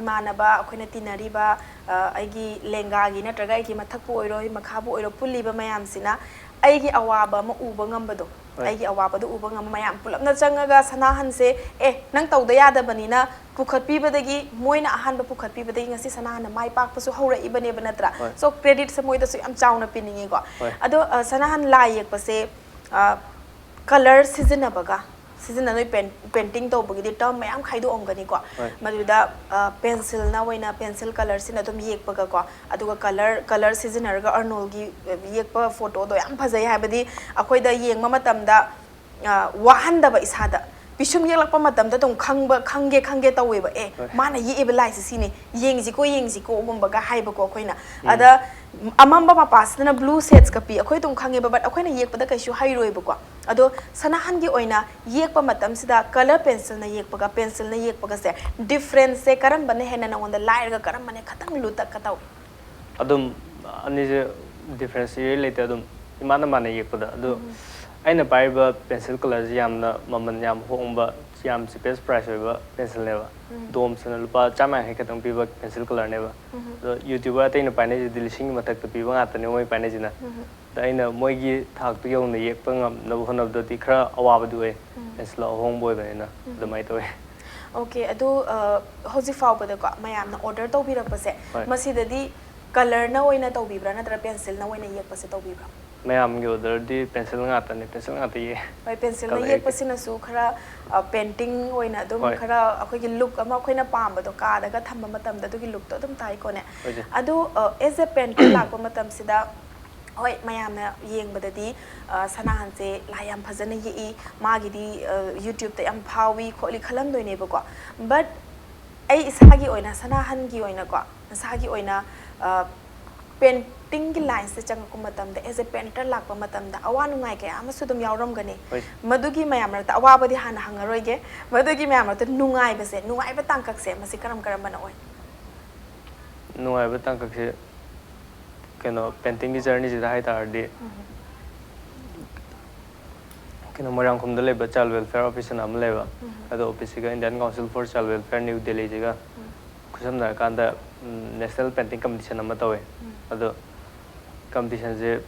ꯏꯃꯥꯟꯅꯕ, ꯑꯩꯈꯣꯏꯅ ꯇꯤꯟꯅꯔꯤꯕ ꯑꯩꯒꯤ ꯂꯦꯡꯒꯥꯒꯤ ꯅꯠꯇ꯭ꯔꯒ ꯑꯩꯒꯤ ꯃꯊꯛꯄꯨ ꯑꯣꯏꯔꯣ, ꯑꯩ ꯃꯈꯥꯕꯨ ꯑꯣꯏꯔꯣ, ꯄꯨꯜꯂꯤꯕ ꯃꯌꯥꯝꯁꯤꯅ ꯑꯩꯒꯤ ꯑꯋꯥꯕ ꯑꯃ ꯎꯕ ꯉꯝꯕꯗꯣ, ꯍꯣꯏ꯫ ꯑꯩꯒꯤ ꯑꯋꯥꯕꯗꯨ ꯎꯕ ꯉꯝꯕ ꯃꯌꯥꯝ ꯄꯨꯂꯞꯅ ꯆꯪꯉꯒ ꯁꯅꯥꯍꯟꯁꯦ, "ꯑꯦ, ꯅꯪ ꯇꯧꯗ ꯌꯥꯗꯕꯅꯤꯅ ꯄꯨꯈꯠꯄꯤꯕꯗꯒꯤ, ꯃꯣꯏꯅ ꯑꯍꯥꯟꯕ ꯄꯨꯈꯠꯄꯤꯕꯗꯒꯤ ꯉꯁꯤ ꯁꯅꯥꯍꯟꯅ ꯃꯥꯏ ꯄꯥꯛꯄꯁꯨ ꯍꯧꯔꯛꯏꯕꯅꯦꯕ ꯅꯠꯇ꯭ꯔꯥ?" ꯍꯣꯏ꯫ So creditꯁꯦ ꯃꯣꯏꯗꯁꯨ ꯌꯥꯝ ꯆꯥꯎꯅ ꯄꯤꯅꯤꯡꯉꯤꯀꯣ꯫ ꯍꯣꯏ꯫ ꯑꯗꯣ ꯁꯅꯥꯍꯟ ꯂꯥꯏ ꯌꯦꯛꯄꯁꯦ ꯀꯂꯔ ꯁꯤꯖꯤꯟꯅꯕꯒ, ꯁꯤꯖꯤꯟꯅ ꯅꯣꯏ ꯄꯦꯟꯇꯤꯡ ꯇꯧꯕꯒꯤꯗꯤ ꯇꯔꯝ ꯃꯌꯥꯝ ꯈꯥꯏꯗꯣꯛꯑꯝꯒꯅꯤꯀꯣ꯫ ꯍꯣꯏ꯫ ꯃꯗꯨꯗ ꯄꯦꯟꯁꯤꯜꯅ ꯑꯣꯏꯅ, ꯄꯦꯟꯁꯤꯜ ꯀꯂꯔꯁꯤꯅ ꯑꯗꯨꯝ ꯌꯦꯛꯄꯒꯀꯣ, ꯑꯗꯨꯒ ꯀꯂꯔ ꯀꯂꯔ ꯁꯤꯖꯤꯟꯅꯔꯒ ꯑꯔꯅꯣꯜꯒꯤ ꯌꯦꯛꯄ ꯐꯣꯇꯣꯗꯣ ꯌꯥꯝ ꯐꯖꯩ꯫ ꯍꯥꯏꯕꯗꯤ ꯑꯩꯈꯣꯏꯗ ꯌꯦꯡꯕ ꯃꯇꯝꯗ ꯋꯥꯍꯟꯗꯕ, ꯏꯁꯥꯗ ꯄꯤꯁꯨꯝ ꯌꯦꯛꯂꯛꯄ ꯃꯇꯝꯗ ꯑꯗꯨꯝ ꯈꯪꯕ, ꯈꯪꯒꯦ ꯈꯪꯒꯦ ꯇꯧꯋꯦꯕ꯫ "ꯑꯦ, ꯍꯣꯏ꯫ ꯃꯥꯅ ꯌꯦꯛꯏꯕ ꯂꯥꯏꯁꯦ ꯁꯤꯅꯤ, ꯌꯦꯡꯁꯤꯀꯣ, ꯌꯦꯡꯁꯤꯀꯣꯒꯨꯝꯕꯒ ꯍꯥꯏꯕꯀꯣ ꯑꯩꯈꯣꯏꯅ꯫ ꯑꯗ ꯑꯃꯝꯕ ꯃꯄꯥꯁꯤꯗꯅ ꯕ꯭ꯂꯨ ꯁꯦꯠꯁꯀ ꯄꯤ, ꯑꯩꯈꯣꯏ ꯑꯗꯨꯝ ꯈꯪꯉꯦꯕ, ꯕꯠ ꯑꯩꯈꯣꯏꯅ ꯌꯦꯛꯄꯗ ꯀꯩꯁꯨ ꯍꯩꯔꯣꯏꯕꯀꯣ꯫ ꯑꯗꯣ ꯁꯅꯥꯍꯟꯒꯤ ꯑꯣꯏꯅ ꯌꯦꯛꯄ ꯃꯇꯝꯁꯤꯗ ꯀꯂꯔ ꯄꯦꯟꯁꯤꯜꯅ ꯌꯦꯛꯄꯒ ꯄꯦꯟꯁꯤꯜꯅ ꯌꯦꯛꯄꯒꯁꯦ, ꯗꯤꯐ꯭ꯔꯦꯟꯁꯁꯦ ꯀꯔꯝꯕꯅ ꯍꯦꯟꯅ ꯅꯉꯣꯟꯗ ꯂꯥꯏꯔꯒ ꯀꯔꯝꯕꯅ ꯈꯇꯪ ꯂꯨꯇꯛꯀ ꯇꯧꯏ? ꯑꯗꯨꯝ ꯑꯅꯤꯁꯦ ꯗꯤꯐ꯭ꯔꯦꯟꯁ ꯏꯔꯩ ꯂꯩꯇꯦ, ꯑꯗꯨꯝ ꯏꯃꯥꯟꯅ ꯃꯥꯟꯅ ꯌꯦꯛꯄꯗ꯫ ꯑꯗꯨ ꯑꯩꯅ ꯄꯥꯏꯔꯤꯕ ꯄꯦꯟꯁꯤꯜ ꯀꯂꯔꯁꯤ ꯌꯥꯝꯅ ꯃꯃꯜ ꯌꯥꯝ ꯍꯣꯡꯕ, ꯌꯥꯝ cheapest price ꯑꯣꯏꯕ pencilꯅꯦꯕ꯫ ꯗꯣꯝꯁꯅ ꯂꯨꯄꯥ ꯆꯥꯝꯃ ꯌꯥꯡꯈꯩ ꯈꯛꯇꯪ ꯄꯤꯕ pencil colorꯅꯦꯕ꯫ ꯑꯗꯣ YouTuberꯇꯩꯅ ꯄꯥꯏꯅꯩꯁꯦ ꯂꯤꯁꯤꯡꯒꯤ ꯃꯊꯛꯇ ꯄꯤꯕ ꯉꯥꯛꯇꯅꯦ ꯃꯣꯏ ꯄꯥꯏꯅꯩꯁꯤꯅ꯫ ꯑꯗ ꯑꯩꯅ ꯃꯣꯏꯒꯤ ꯊꯥꯛꯇꯨ ꯌꯧꯅ ꯌꯦꯛꯄ ꯉꯝꯅꯕ ꯍꯣꯠꯅꯕꯗꯗꯤ ꯈꯔ ꯑꯋꯥꯕꯗꯤ ꯑꯣꯏ꯫ Pencil ꯑꯍꯣꯡꯕ ꯑꯣꯏꯕꯅꯤꯅ ꯑꯗꯨꯃꯥꯏꯅ ꯇꯧꯋꯦ꯫ Okay, ꯑꯗꯨ ꯍꯧꯖꯤꯛ ꯐꯥꯎꯕꯗꯀꯣ ꯃꯌꯥꯝꯅ order ꯇꯧꯕꯤꯔꯛꯄꯁꯦ, ꯍꯣꯏ꯫ ꯃꯁꯤꯗꯗꯤ colorꯅ ꯑꯣꯏꯅ ꯇꯧꯕꯤꯕ꯭ꯔꯥ ꯅꯠꯇ꯭ꯔꯒ pencilꯅ ꯑꯣꯏꯅ ꯌꯦꯛꯄꯁꯦ ꯇꯧꯕꯤꯕ꯭ꯔꯥ? ꯃꯌꯥꯝꯒꯤ orderꯗꯤ pencil ꯉꯥꯛꯇꯅꯦ, pencil ꯉꯥꯛꯇ ꯌꯦꯛꯑꯦ꯫ ꯍꯣꯏ, pencilꯅ Color ꯌꯦꯛꯇꯦ꯫ ꯌꯦꯛꯄꯁꯤꯅꯁꯨ ꯈꯔ painting ꯑꯣꯏꯅ ꯑꯗꯨꯝ ꯍꯣꯏ꯫ ꯈꯔ ꯑꯩꯈꯣꯏꯒꯤ look ꯑꯃ ꯑꯩꯈꯣꯏꯅ ꯄꯥꯝꯕꯗꯣ ꯀꯥꯗꯒ ꯊꯝꯕ ꯃꯇꯝꯗ ꯑꯗꯨꯒꯤ lookꯇꯣ ꯑꯗꯨꯝ ꯇꯥꯏꯀꯣꯅꯦ꯫ ꯍꯣꯏ ꯆꯦ꯫ ꯑꯗꯨ as a painter ꯂꯥꯛꯄ ꯃꯇꯝꯁꯤꯗ, ꯍꯣꯏ, ꯃꯌꯥꯝꯅ ꯌꯦꯡꯕꯗꯗꯤ ꯁꯅꯥꯍꯟꯁꯦ ꯂꯥꯏ ꯌꯥꯝ ꯐꯖꯅ ꯌꯦꯛꯏ, ꯃꯥꯒꯤꯗꯤ YouTubeꯇ ꯌꯥꯝ ꯐꯥꯎꯏ ꯈꯣꯠꯂꯤ ꯈꯜꯂꯝꯗꯣꯏꯅꯦꯕꯀꯣ꯫ But ꯑꯩ ꯏꯁꯥꯒꯤ ꯑꯣꯏꯅ, ꯁꯅꯥꯍꯟꯒꯤ ꯑꯣꯏꯅꯀꯣ, ꯅꯁꯥꯒꯤ ꯑꯣꯏꯅ paintingꯒꯤ lineꯁꯦ ꯆꯪꯉꯛꯄ ꯃꯇꯝꯗ, as a painter ꯂꯥꯛꯄ ꯃꯇꯝꯗ ꯑꯋꯥ ꯅꯨꯡꯉꯥꯏ ꯀꯌꯥ ꯑꯃꯁꯨ ꯑꯗꯨꯝ ꯌꯥꯎꯔꯝꯒꯅꯤ꯫ ꯍꯣꯏ꯫ ꯃꯗꯨꯒꯤ ꯃꯌꯥꯝ ꯃꯔꯛꯇ, ꯑꯋꯥꯕꯗꯤ ꯍꯥꯟꯅ ꯍꯪꯉꯔꯣꯏꯒꯦ, ꯃꯗꯨꯒꯤ ꯃꯌꯥꯝ ꯃꯔꯛꯇ ꯅꯨꯡꯉꯥꯏꯕꯁꯦ, ꯅꯨꯡꯉꯥꯏꯕ ꯇꯥꯡꯀꯛꯁꯦ ꯃꯁꯤ ꯀꯔꯝ ꯀꯔꯝꯕꯅ ꯑꯣꯏ? ꯅꯨꯡꯉꯥꯏꯕ ꯇꯥꯡꯀꯛꯁꯦ ꯀꯩꯅꯣ, paintingꯒꯤ journeyꯁꯤꯗ ꯍꯥꯏ ꯇꯥꯔꯗꯤ, ꯀꯩꯅꯣ, ꯃꯣꯏꯔꯥꯡꯈꯣꯝꯗ ꯂꯩꯕ child welfare officeꯅ ꯑꯃ ꯂꯩꯕ, ꯑꯗꯣ officeꯁꯤꯒ Indian Council for Child Welfare New Delhiꯁꯤꯒ ꯈꯨꯠꯁꯝꯅꯔꯀꯥꯟꯗ national painting competition ꯑꯃ ꯇꯧꯋꯦ꯫ ꯑꯗꯣ competitionꯁꯦ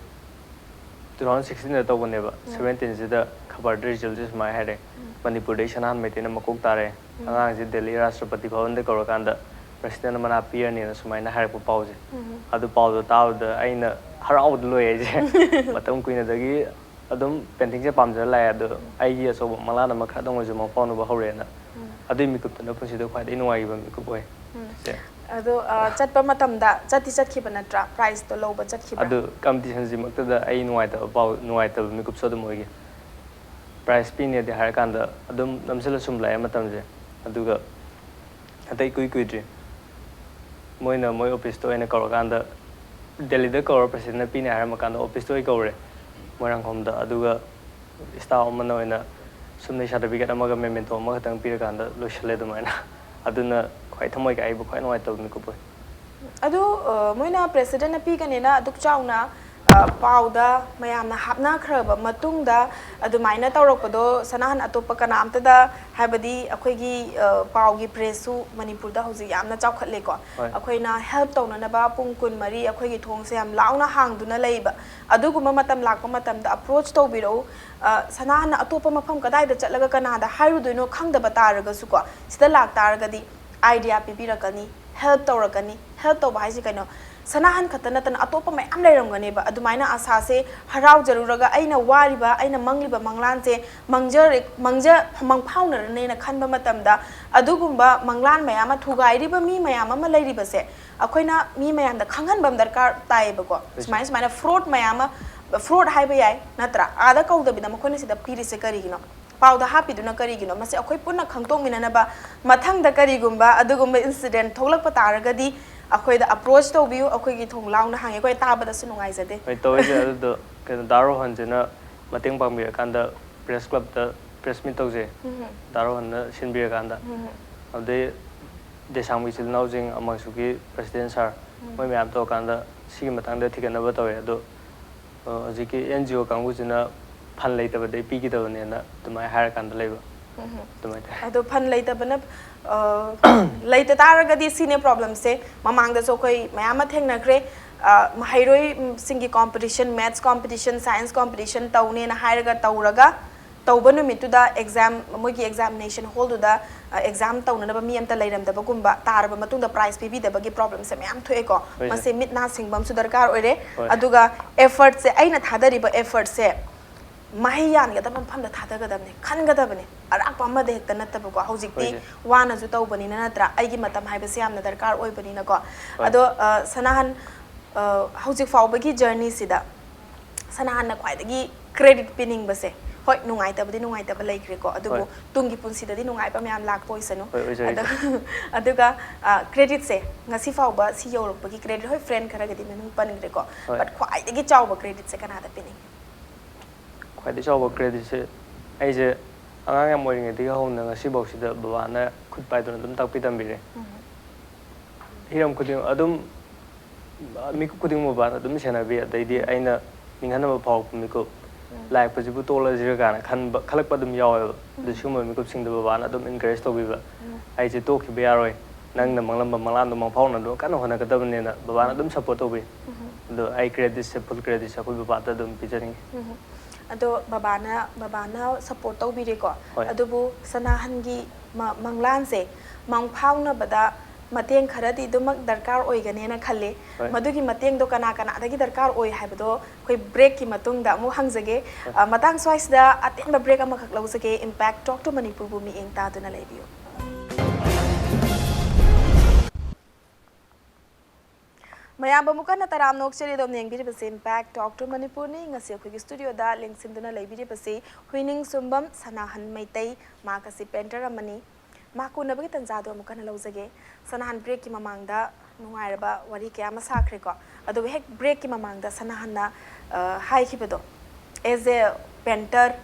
two thousand sixteenꯗ ꯇꯧꯕꯅꯦꯕ꯫ Seventeenꯁꯤꯗ ꯈꯕꯔꯗ resultꯁꯦ ꯁꯨꯃꯥꯏꯅ ꯍꯥꯏꯔꯦ, "ꯃꯅꯤꯄꯨꯔꯗꯒꯤ ꯁꯅꯥꯍꯟ ꯃꯩꯇꯩꯅ ꯃꯀꯣꯛ ꯇꯥꯔꯦ, ꯑꯉꯥꯡꯁꯦ ꯗꯦꯜꯂꯤ ꯔꯥꯁꯇ꯭ꯔꯄꯇꯤ ꯚꯕꯟꯗ ꯀꯧꯔꯀꯥꯟꯗ presidentꯅ ꯃꯅꯥ ꯄꯤꯔꯅꯤꯅ" ꯁꯨꯃꯥꯏꯅ ꯍꯥꯏꯔꯛꯄ ꯄꯥꯎꯁꯦ꯫ ꯑꯗꯨ ꯄꯥꯎꯗꯣ ꯇꯥꯕꯗ ꯑꯩꯅ ꯍꯔꯥꯎꯕꯗ ꯂꯣꯏꯔꯦ ꯑꯩꯁꯦ꯫ ꯃꯇꯝ ꯀꯨꯏꯅꯗꯒꯤ ꯑꯗꯨꯝ paintingꯁꯦ ꯄꯥꯝꯖꯔ ꯂꯥꯛꯑꯦ, ꯑꯗꯣ ꯑꯩꯒꯤ ꯑꯆꯧꯕ ꯃꯪꯂꯥꯟ ꯑꯃ ꯈꯔꯗꯪ ꯑꯣꯏꯔꯁꯨ ꯃꯪ ꯐꯥꯎꯅꯕ ꯍꯧꯔꯦꯅ꯫ ꯑꯗꯨꯏ ꯃꯤꯀꯨꯞꯇꯨꯅ ꯄꯨꯟꯁꯤꯗ ꯈ꯭ꯋꯥꯏꯗꯒꯤ ꯅꯨꯡꯉꯥꯏꯈꯤꯕ ꯃꯤꯀꯨꯞ ꯑꯣꯏ꯫ ꯁꯦ꯫ ꯑꯗꯣ ꯆꯠꯄ ꯃꯇꯝꯗ ꯆꯠꯇꯤ ꯆꯠꯈꯤꯕ ꯅꯠꯇ꯭ꯔꯥ? Prizeꯇꯣ ꯂꯧꯕ ꯆꯠꯈꯤꯕ꯭ꯔꯥ? ꯑꯗꯨ competitionꯁꯤꯃꯛꯇꯗ ꯑꯩ ꯅꯨꯡꯉꯥꯏꯇꯕ ꯄꯥꯎ, ꯅꯨꯡꯉꯥꯏꯇꯕ ꯃꯤꯀꯨꯞꯁꯨ ꯑꯗꯨꯝ ꯑꯣꯏꯈꯤ꯫ Prize ꯄꯤꯅꯦꯗꯤ ꯍꯥꯏꯔꯀꯥꯟꯗ ꯑꯗꯨꯝ ꯅꯝꯁꯤꯜꯂ ꯁꯨꯝ ꯂꯥꯛꯑꯦ ꯃꯇꯝꯁꯦ꯫ ꯑꯗꯨꯒ ꯑꯇꯩ ꯏꯀꯨꯏ ꯀꯨꯏꯗ꯭ꯔꯤ꯫ ꯃꯣꯏꯅ ꯃꯣꯏ officeꯇ ꯑꯣꯏꯅ ꯀꯧꯔꯀꯥꯟꯗ, ꯗꯦꯜꯂꯤꯗ ꯀꯧꯔ presidentꯅ ꯄꯤꯅꯦ ꯍꯥꯏꯔꯝꯃꯀꯥꯟꯗ officeꯇ ꯑꯣꯏ ꯀꯧꯔꯦ, ꯃꯣꯏꯔꯥꯡꯈꯣꯝꯗ꯫ ꯑꯗꯨꯒ staff ꯑꯃꯅ ꯑꯣꯏꯅ ꯁꯨꯝꯅ certificate ꯑꯃꯒ memento ꯑꯃꯈꯛꯇꯪ ꯄꯤꯔꯀꯥꯟꯗ ꯂꯣꯏꯁꯤꯜꯂꯦ ꯑꯗꯨꯃꯥꯏꯅ꯫ ꯑꯗꯨꯅ ꯈ꯭ꯋꯥꯏ ꯊꯃꯣꯏ ꯀꯥꯏꯕ, ꯈ꯭ꯋꯥꯏ ꯅꯨꯡꯉꯥꯏꯇꯕ ꯃꯤꯀꯨꯞ ꯑꯣꯏ꯫ ꯑꯗꯨ ꯃꯣꯏꯅ presidentꯅ ꯄꯤꯒꯅꯤꯅ ꯑꯗꯨꯛ ꯆꯥꯎꯅ ꯄꯥꯎꯗ ꯃꯌꯥꯝꯅ ꯍꯥꯞꯅꯈ꯭ꯔꯕ ꯃꯇꯨꯡꯗ ꯑꯗꯨꯃꯥꯏꯅ ꯇꯧꯔꯛꯄꯗꯣ ꯁꯅꯥꯍꯟ ꯑꯇꯣꯞꯄ ꯀꯅꯥꯝꯇꯗ, ꯍꯥꯏꯕꯗꯤ ꯑꯩꯈꯣꯏꯒꯤ ꯄꯥꯎꯒꯤ ꯄ꯭ꯔꯦꯁꯁꯨ ꯃꯅꯤꯄꯨꯔꯗ ꯍꯧꯖꯤꯛ ꯌꯥꯝꯅ ꯆꯥꯎꯈꯠꯂꯦꯀꯣ꯫ ꯑꯩꯈꯣꯏꯅ ꯍꯦꯜꯞ ꯇꯧꯅꯅꯕ ꯄꯨꯡ ꯀꯨꯟꯃꯔꯤ ꯑꯩꯈꯣꯏꯒꯤ ꯊꯣꯡꯁꯦ ꯌꯥꯝ ꯂꯥꯎꯅ ꯍꯥꯡꯗꯨꯅ ꯂꯩꯕ꯫ ꯑꯗꯨꯒꯨꯝꯕ ꯃꯇꯝ ꯂꯥꯛꯄ ꯃꯇꯝꯗ ꯑꯦꯄ꯭ꯔꯣꯆ ꯇꯧꯕꯤꯔꯛꯎ꯫ ꯁꯅꯥꯍꯟꯅ ꯑꯇꯣꯞꯄ ꯃꯐꯝ ꯀꯗꯥꯏꯗ ꯆꯠꯂꯒ ꯀꯅꯥꯗ ꯍꯥꯏꯔꯨꯗꯣꯏꯅꯣ ꯈꯪꯗꯕ ꯇꯥꯔꯒꯁꯨꯀꯣ, ꯁꯤꯗ ꯂꯥꯛꯇꯥꯔꯒꯗꯤ ꯑꯥꯏꯗꯤꯌꯥ ꯄꯤꯕꯤꯔꯛꯀꯅꯤ, ꯍꯦꯜꯞ ꯇꯧꯔꯛꯀꯅꯤ꯫ ꯍꯦꯜꯞ ꯇꯧꯕ ꯍꯥꯏꯁꯦ ꯀꯩꯅꯣ? ꯁꯅꯥꯍꯟ ꯈꯛꯇ ꯅꯠꯇꯅ ꯑꯇꯣꯞꯄ ꯃꯌꯥꯝ ꯂꯩꯔꯝꯒꯅꯦꯕ꯫ ꯑꯗꯨꯃꯥꯏꯅ ꯑꯁꯥꯁꯦ ꯍꯔꯥꯎꯖꯔꯨꯔꯒ ꯑꯩꯅ ꯋꯥꯔꯤꯕ, ꯑꯩꯅ ꯃꯪꯂꯤꯕ ꯃꯪꯂꯥꯟꯁꯦ ꯃꯪꯖꯔꯦ-, ꯃꯪꯖ-, ꯃꯪꯐꯥꯎꯅꯔꯅꯦꯅ ꯈꯟꯕ ꯃꯇꯝꯗ ꯑꯗꯨꯒꯨꯝꯕ ꯃꯪꯂꯥꯟ ꯃꯌꯥꯝ ꯑꯃ ꯊꯨꯒꯥꯏꯔꯤꯕ ꯃꯤ ꯃꯌꯥꯝ ꯑꯃ ꯂꯩꯔꯤꯕꯁꯦ ꯑꯩꯈꯣꯏꯅ ꯃꯤ ꯃꯌꯥꯝꯗ ꯈꯪꯍꯟꯕ ꯑꯃ ꯗꯔꯀꯥꯔ ꯇꯥꯏꯌꯦꯕꯀꯣ꯫ ꯁꯨꯃꯥꯏꯅ ꯁꯨꯃꯥꯏꯅ ꯐ꯭ꯔꯣꯗ ꯃꯌꯥꯝ ꯑꯃ, ꯐ꯭ꯔꯣꯗ ꯍꯥꯏꯕ ꯌꯥꯏ ꯅꯠꯇ꯭ꯔꯥ? ꯑꯥꯗ ꯀꯧꯗꯕꯤꯗ ꯃꯈꯣꯏꯅ ꯁꯤꯗ ꯄꯤꯔꯤꯁꯦ ꯀꯔꯤꯒꯤꯅꯣ? ꯄꯥꯎꯗ ꯍꯥꯞꯄꯤꯗꯨꯅ ꯀꯔꯤꯒꯤꯅꯣ? ꯃꯁꯤ ꯑꯩꯈꯣꯏ ꯄꯨꯟꯅ ꯈꯪꯗꯣꯛꯃꯤꯟꯅꯅꯕ ꯃꯊꯪꯗ ꯀꯔꯤꯒꯨꯝꯕ ꯑꯗꯨꯒꯨꯝꯕ ꯏꯟꯁꯤꯗꯦꯟ ꯊꯣꯛꯂꯛꯄ ꯇꯥꯔꯒꯗꯤ ꯑꯩꯈꯣꯏꯗ ꯑꯦꯄ꯭ꯔꯣꯆ ꯇꯧꯕꯤꯌꯨ꯫ ꯑꯩꯈꯣꯏꯒꯤ ꯊꯣꯡ ꯂꯥꯎꯅ ꯍꯥꯡꯉꯦ꯫ ꯑꯩꯈꯣꯏ ꯇꯥꯕꯗꯁꯨ ꯅꯨꯡꯉꯥꯏꯖꯗꯦ꯫ ꯍꯣꯏ, ꯇꯧꯋꯦ ꯆꯦ꯫ ꯑꯗꯨꯗꯣ ꯀꯩꯅꯣ, ꯗꯥ ꯔꯣꯍꯟꯁꯤꯅ ꯃꯇꯦꯡ ꯄꯥꯡꯕꯤꯔꯀꯥꯟꯗ ꯄ꯭ꯔꯦꯁ ꯀ꯭ꯂꯕꯇ ꯄ꯭ꯔꯦꯁ ꯃꯤꯠ ꯇꯧꯖꯩ꯫ ꯎꯝ꯫ ꯗꯥ ꯔꯣꯍꯟꯅ ꯁꯤꯟꯕꯤꯔꯀꯥꯟꯗ꯫ ꯎꯝ꯫ ꯑꯗꯨꯗꯩ ꯗꯦꯁꯥꯡꯕꯤ ꯏꯆꯤꯜ ꯏꯅꯥꯎꯁꯤꯡ, ꯑꯃꯁꯨꯒꯤ ꯄ꯭ꯔꯦꯁꯤꯗꯦꯟ ꯁꯥꯔ, ꯎꯝ꯫ ꯃꯣꯏ ꯃꯌꯥꯝ ꯇꯧꯔꯀꯥꯟꯗ ꯁꯤꯒꯤ ꯃꯇꯥꯡꯗ ꯊꯤꯒꯠꯅꯕ ꯇꯧꯋꯦ꯫ ꯑꯗꯣ ꯑ, ꯍꯧꯖꯤꯛꯀꯤ ꯑꯦꯟ ꯖꯤ ꯑꯣ ꯀꯥꯡꯕꯨꯁꯤꯅ ꯐꯟ ꯂꯩꯇꯕꯗꯩ ꯄꯤꯈꯤꯗꯕꯅꯦꯅ ꯑꯗꯨꯃꯥꯏꯅ ꯍꯥꯏꯔꯀꯥꯟꯗ ꯂꯩꯕ꯫ ꯎꯝ꯫ ꯑꯗꯨꯃꯥꯏꯅ ꯇꯧꯋꯦ꯫ ꯑꯗꯣ ꯐꯟ ꯂꯩꯇꯕꯅ, ꯑ, ꯂꯩꯇ ꯇꯥꯔꯒꯗꯤ ꯁꯤꯅꯦ ꯄ꯭ꯔꯣꯕ꯭ꯂꯦꯝꯁꯦ꯫ ꯃꯃꯥꯡꯗꯁꯨ ꯑꯩꯈꯣꯏ ꯃꯌꯥꯝ ꯑꯃ ꯊꯦꯡꯅꯈ꯭ꯔꯦ꯫ ꯑ, ꯃꯍꯩꯔꯣꯏꯁꯤꯡꯒꯤ ꯀꯣꯝꯄꯤꯇꯤꯁꯟ, ꯃꯦꯠꯁ ꯀꯣꯝꯄꯤꯇꯤꯁꯟ, ꯁꯥꯏꯟꯁ ꯀꯣꯝꯄꯤꯇꯤꯁꯟ ꯇꯧꯅꯦꯅ ꯍꯥꯏꯔꯒ ꯇꯧꯔꯒ, ꯇꯧꯕ ꯅꯨꯃꯤꯠꯇꯨꯗ ꯑꯦꯛꯖꯥꯝ, ꯃꯣꯏꯒꯤ ꯑꯦꯛꯖꯥꯃꯤꯅꯦꯁꯟ ꯍꯣꯜꯗꯨꯗ, ꯑ, ꯑꯦꯛꯖꯥꯝ ꯇꯧꯅꯅꯕ ꯃꯤ ꯑꯝꯇ ꯂꯩꯔꯝꯗꯕꯒꯨꯝꯕ, ꯇꯥꯔꯕ ꯃꯇꯨꯡꯗ ꯄ꯭ꯔꯥꯏꯖ ꯄꯤꯕꯤꯗꯕꯒꯤ ꯄ꯭ꯔꯣꯕ꯭ꯂꯦꯝꯁꯦ ꯃꯌꯥꯝ ꯊꯣꯛꯑꯦꯀꯣ꯫ ꯍꯣꯏ, ꯁꯥꯔ꯫ ꯃꯁꯤ ꯃꯤꯠ ꯅꯥ ꯁꯤꯡꯕ ꯑꯃꯁꯨ ꯗꯔꯀꯥꯔ ꯑꯣꯏꯔꯦ꯫ ꯍꯣꯏ꯫ ꯑꯗꯨꯒ ꯑꯦꯐꯔꯠꯁꯦ, ꯑꯩꯅ ꯊꯥꯗꯔꯤꯕ ꯑꯦꯐꯔꯠꯁꯦ ꯃꯍꯩ ꯌꯥꯟꯒꯗꯕ ꯃꯐꯝꯗ ꯊꯥꯗꯒꯗꯕꯅꯦ, ꯈꯟꯒꯗꯕꯅꯦ꯫ ꯑꯔꯥꯛꯄ ꯑꯃꯗ ꯍꯦꯛꯇ ꯅꯠꯇꯕꯀꯣ꯫ ꯍꯧꯖꯤꯛꯇꯤ ꯍꯣꯏ, ꯁꯥꯔ꯫ ꯋꯥꯅꯁꯨ ꯇꯧꯕꯅꯤꯅ ꯅꯠꯇ꯭ꯔꯥ? ꯑꯩꯒꯤ ꯃꯇꯝ ꯍꯥꯏꯕꯁꯦ ꯌꯥꯝꯅ ꯗꯔꯀꯥꯔ ꯑꯣꯏꯕꯅꯤꯅꯀꯣ꯫ ꯍꯣꯏ꯫ ꯑꯗꯣ, ꯑ, ꯁꯅꯥꯍꯟ, ꯑ, ꯍꯧꯖꯤꯛ ꯐꯥꯎꯕꯒꯤ ꯖꯔꯅꯤꯁꯤꯗ ꯁꯅꯥꯍꯟꯅ ꯈ꯭ꯋꯥꯏꯗꯒꯤ ꯀ꯭ꯔꯦꯗꯤꯠ ꯄꯤꯅꯤꯡꯕꯁꯦ, ꯍꯣꯏ, ꯅꯨꯡꯉꯥꯏꯇꯕꯗꯤ ꯅꯨꯡꯉꯥꯏꯇꯕ ꯂꯩꯈ꯭ꯔꯦꯀꯣ, ꯑꯗꯨꯕꯨ ꯍꯣꯏ꯫ ꯇꯨꯡꯒꯤ ꯄꯨꯟꯁꯤꯗꯗꯤ ꯅꯨꯡꯉꯥꯏꯕ ꯃꯌꯥꯝ ꯂꯥꯛꯄ ꯑꯣꯏꯁꯅꯨ꯫ ꯍꯣꯏ, ꯑꯣꯏꯖꯔꯒꯦ꯫ ꯑꯗꯨ-, ꯑꯗꯨꯒ, ꯑ, ꯀ꯭ꯔꯦꯗꯤꯠꯁꯦ ꯉꯁꯤ ꯐꯥꯎꯕ ꯁꯤ ꯌꯧꯔꯛꯄꯒꯤ ꯀ꯭ꯔꯦꯗꯤꯠ, ꯍꯣꯏ, ꯐ꯭ꯔꯦꯟ ꯈꯔꯒꯤꯗꯤ ꯃꯃꯤꯡ ꯄꯟꯈ꯭ꯔꯦꯀꯣ, ꯍꯣꯏ꯫ ꯕꯠ ꯈ꯭ꯋꯥꯏꯗꯒꯤ ꯆꯥꯎꯕ ꯀ꯭ꯔꯦꯗꯤꯠꯁꯦ ꯀꯅꯥꯗ ꯄꯤꯅꯤꯡꯉꯤ? ꯈ꯭ꯋꯥꯏꯗꯒꯤ ꯆꯥꯎꯕ ꯀ꯭ꯔꯦꯗꯤꯠꯁꯦ ꯑꯩꯁꯦ ꯑꯉꯥꯡ ꯌꯥꯝ ꯑꯣꯏꯔꯤꯉꯩꯗꯒꯤ ꯍꯧꯅ ꯉꯁꯤꯐꯥꯎꯁꯤꯗ ꯕꯕꯥꯅ ꯈꯨꯠ ꯄꯥꯏꯗꯨꯅ ꯑꯗꯨꯝ ꯇꯥꯛꯄꯤ ꯇꯝꯕꯤꯔꯦ꯫ ꯎꯝ꯫ ꯍꯤꯔꯝ ꯈꯨꯗꯤꯡꯃꯛ ꯑꯗꯨꯝ ꯃꯤꯀꯨꯞ ꯈꯨꯗꯤꯡꯃꯛ ꯕꯕꯥꯅ ꯑꯗꯨꯝ ꯁꯦꯟꯅꯕꯤ, ꯑꯗꯩꯗꯤ ꯑꯩꯅ ꯅꯤꯡꯍꯟꯅꯕ ꯐꯥꯎꯔꯛꯄ ꯃꯤꯀꯨꯞ, ꯂꯥꯏ ꯌꯦꯛꯄꯁꯤꯕꯨ ꯇꯣꯛꯂꯁꯤꯔ ꯀꯥꯏꯅ ꯈꯟꯕ, ꯈꯜꯂꯛꯄ ꯑꯗꯨꯝ ꯌꯥꯎꯋꯦꯕ꯫ ꯑꯗꯨ ꯁꯤꯒꯨꯝꯕ ꯃꯤꯀꯨꯞꯁꯤꯡꯗꯣ ꯕꯕꯥꯅ ꯑꯗꯨꯝ encourage ꯇꯧꯕꯤꯕ, "ꯑꯩꯁꯦ ꯇꯣꯛꯈꯤꯕ ꯌꯥꯔꯣꯏ, ꯅꯪꯅ ꯃꯪꯂꯝꯕ ꯃꯪꯂꯥꯟꯗꯣ ꯃꯪꯐꯥꯎꯅꯕ ꯀꯟꯅ ꯍꯣꯠꯅꯒꯗꯕꯅꯦꯅ" ꯕꯕꯥꯅ ꯑꯗꯨꯝ support ꯇꯧꯕꯤ꯫ ꯑꯗꯣ ꯑꯩ creditꯁꯦ, full creditꯁꯦ ꯑꯩꯈꯣꯏ ꯕꯕꯥꯗ ꯑꯗꯨꯝ ꯄꯤꯖꯅꯤꯡꯉꯤ꯫ ꯑꯗꯣ ꯕꯕꯥꯅ, ꯕꯕꯥꯅ support ꯇꯧꯕꯤꯔꯦꯀꯣ꯫ ꯍꯣꯏ꯫ ꯑꯗꯨꯕꯨ ꯁꯅꯥꯍꯟꯒꯤ ꯃ-, ꯃꯪꯂꯥꯟꯁꯦ ꯃꯪꯐꯥꯎꯅꯕꯗ ꯃꯇꯦꯡ ꯈꯔꯗꯤ ꯑꯗꯨꯃꯛ ꯗꯔꯀꯥꯔ ꯑꯣꯏꯒꯅꯦꯅ ꯈꯜꯂꯤ꯫ ꯍꯣꯏ꯫ ꯃꯗꯨꯒꯤ ꯃꯇꯦꯡꯗꯣ ꯀꯅꯥ ꯀꯅꯥꯗꯒꯤ ꯗꯔꯀꯥꯔ ꯑꯣꯏ ꯍꯥꯏꯕꯗꯣ ꯑꯩꯈꯣꯏ breakꯀꯤ ꯃꯇꯨꯡꯗ ꯑꯃꯨꯛ ꯍꯪꯖꯒꯦ꯫ ꯍꯣꯏ꯫ ꯑ, ꯃꯇꯥꯡ ꯁ꯭ꯋꯥꯏꯁꯤꯗ ꯑꯇꯦꯟꯕ break ꯑꯃꯈꯛ ꯂꯧꯖꯒꯦ꯫ Impact Talk to ꯃꯅꯤꯄꯨꯔꯕꯨ ꯃꯤꯠꯌꯦꯡ ꯇꯥꯗꯨꯅ ꯂꯩꯕꯤꯌꯨ꯫ ꯃꯌꯥꯝꯕꯨ ꯑꯃꯨꯛ ꯍꯟꯅ ꯇꯔꯥꯝꯅ ꯑꯣꯛꯆꯔꯤ꯫ ꯑꯗꯣꯝꯅ ꯌꯦꯡꯕꯤꯔꯤꯕꯁꯤ Impact Talk to ꯃꯅꯤꯄꯨꯔꯅꯤ꯫ ꯉꯁꯤ ꯑꯩꯈꯣꯏꯒꯤ studioꯗ ꯂꯦꯡꯁꯤꯟꯗꯨꯅ ꯂꯩꯕꯤꯔꯤꯕꯁꯤ ꯍꯨꯏꯅꯤꯡ ꯁꯨꯝꯕꯝ ꯁꯅꯥꯍꯟ ꯃꯩꯇꯩ, ꯃꯍꯥꯛ ꯑꯁꯤ painter ꯑꯃꯅꯤ꯫ ꯃꯍꯥꯛ ꯎꯅꯕꯒꯤ ꯇꯥꯟꯖꯥꯗꯨ ꯑꯃꯨꯛ ꯍꯟꯅ ꯂꯧꯖꯒꯦ꯫ ꯁꯅꯥꯍꯟ, breakꯀꯤ ꯃꯃꯥꯡꯗ ꯅꯨꯡꯉꯥꯏꯔꯕ ꯋꯥꯔꯤ ꯀꯌꯥ ꯑꯃ ꯁꯥꯈ꯭ꯔꯦꯀꯣ꯫ ꯑꯗꯨꯒ ꯍꯦꯛ breakꯀꯤ ꯃꯃꯥꯡꯗ ꯁꯅꯥꯍꯟꯅ, ꯑ, ꯍꯥꯏꯈꯤꯕꯗꯣ, as a painter,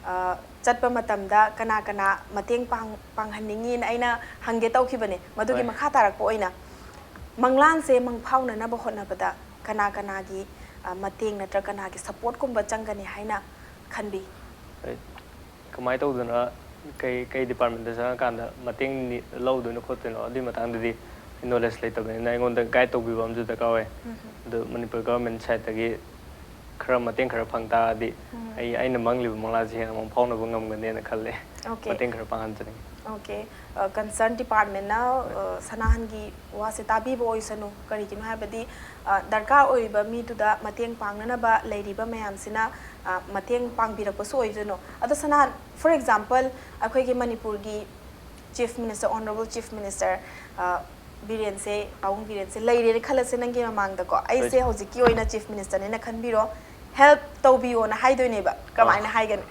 ꯑ, ꯆꯠꯄ ꯃꯇꯝꯗ ꯀꯅꯥ ꯀꯅꯥ ꯃꯇꯦꯡ ꯄꯥꯡ-, ꯄꯥꯡꯍꯟꯅꯤꯡꯉꯤꯅ ꯑꯩꯅ ꯍꯪꯒꯦ ꯇꯧꯈꯤꯕꯅꯦ꯫ ꯃꯗꯨꯒꯤ ꯍꯣꯏ꯫ ꯃꯈꯥ ꯇꯥꯔꯛꯄ ꯑꯣꯏꯅ ꯃꯪꯂꯥꯟꯁꯦ ꯃꯪꯐꯥꯎꯅꯅꯕ ꯍꯣꯠꯅꯕꯗ ꯀꯅꯥ ꯀꯅꯥꯒꯤ, ꯑ, ꯃꯇꯦꯡ ꯅꯠꯇ꯭ꯔ ꯀꯅꯥꯒꯤ supportꯀꯨꯝꯕ ꯆꯪꯒꯅꯤ ꯍꯥꯏꯅ ꯈꯟꯕꯤ? ꯍꯣꯏ꯫ ꯀꯃꯥꯏꯅ ꯇꯧꯗꯅ ꯀꯩ, ꯀꯩ departmentꯇ ꯆꯪꯉꯀꯥꯟꯗ ꯃꯇꯦꯡ ꯅꯤ-, ꯂꯧꯗꯣꯏꯅꯣ ꯈꯣꯠꯇꯣꯏꯅꯣ, ꯑꯗꯨꯒꯤ ꯃꯇꯥꯡꯗꯗꯤ ꯑꯩ knowledge ꯂꯩꯇꯕꯅꯤꯅ ꯑꯩꯉꯣꯟꯗ guide ꯇꯧꯕꯤꯕ ꯑꯃꯁꯨ ꯗꯔꯀꯥꯔ ꯑꯣꯏ꯫ ꯎꯝ꯫ ꯑꯗꯨ ꯃꯅꯤꯄꯨꯔ government sideꯇꯒꯤ ꯈꯔ ꯃꯇꯦꯡ ꯈꯔ ꯐꯪ ꯇꯥꯔꯗꯤ ꯎꯝ꯫ ꯑꯩ, ꯑꯩꯅ ꯃꯪꯂꯤꯕ ꯃꯪꯂꯥꯟꯁꯦ ꯍꯦꯟꯅ ꯃꯪꯐꯥꯎꯅꯕ ꯉꯝꯒꯅꯦꯅ ꯈꯜꯂꯦ꯫ Okay꯫ ꯃꯇꯦꯡ ꯈꯔ ꯄꯥꯡꯍꯟꯖꯅꯤꯡꯉꯤ꯫ Okay꯫ ꯑ, concern departmentꯅ, ꯍꯣꯏ꯫ ꯑ, ꯁꯅꯥꯍꯟꯒꯤ ꯋꯥꯁꯦ ꯇꯥꯕꯤꯕ ꯑꯣꯏꯁꯅꯨ꯫ ꯀꯔꯤꯒꯤꯅꯣ ꯍꯥꯏꯕꯗꯤ, ꯑ, ꯗꯔꯀꯥꯔ ꯑꯣꯏꯔꯤꯕ ꯃꯤꯗꯨꯗ ꯃꯇꯦꯡ ꯄꯥꯡꯅꯅꯕ ꯂꯩꯔꯤꯕ ꯃꯌꯥꯝꯁꯤꯅ, ꯑ, ꯃꯇꯦꯡ ꯄꯥꯡꯕꯤꯔꯛꯄꯁꯨ ꯑꯣꯏꯁꯅꯨ꯫ ꯑꯗꯣ ꯁꯅꯥꯍꯟ, for example, ꯑꯩꯈꯣꯏꯒꯤ ꯃꯅꯤꯄꯨꯔꯒꯤ Chief Minister, Honourable Chief Minister, ꯑ, ꯕꯤꯔꯦꯟꯁꯦ, ꯄꯥꯕꯨꯡ ꯕꯤꯔꯦꯟꯁꯦ ꯂꯩꯔꯦꯅ ꯈꯜꯂꯁꯦ ꯅꯪꯒꯤ ꯃꯃꯥꯡꯗꯀꯣ, "ꯑꯩꯁꯦ ꯍꯣꯏ꯫ ꯍꯧꯖꯤꯛꯀꯤ ꯑꯣꯏꯅ Chief Ministerꯅꯦꯅ ꯈꯟꯕꯤꯔꯣ, help ꯇꯧꯕꯤꯌꯣꯅ" ꯍꯥꯏꯗꯣꯏꯅꯦꯕ꯫ ꯀꯃꯥꯏꯅ ꯑꯥ꯫ ꯍꯥꯏꯒꯅꯤ?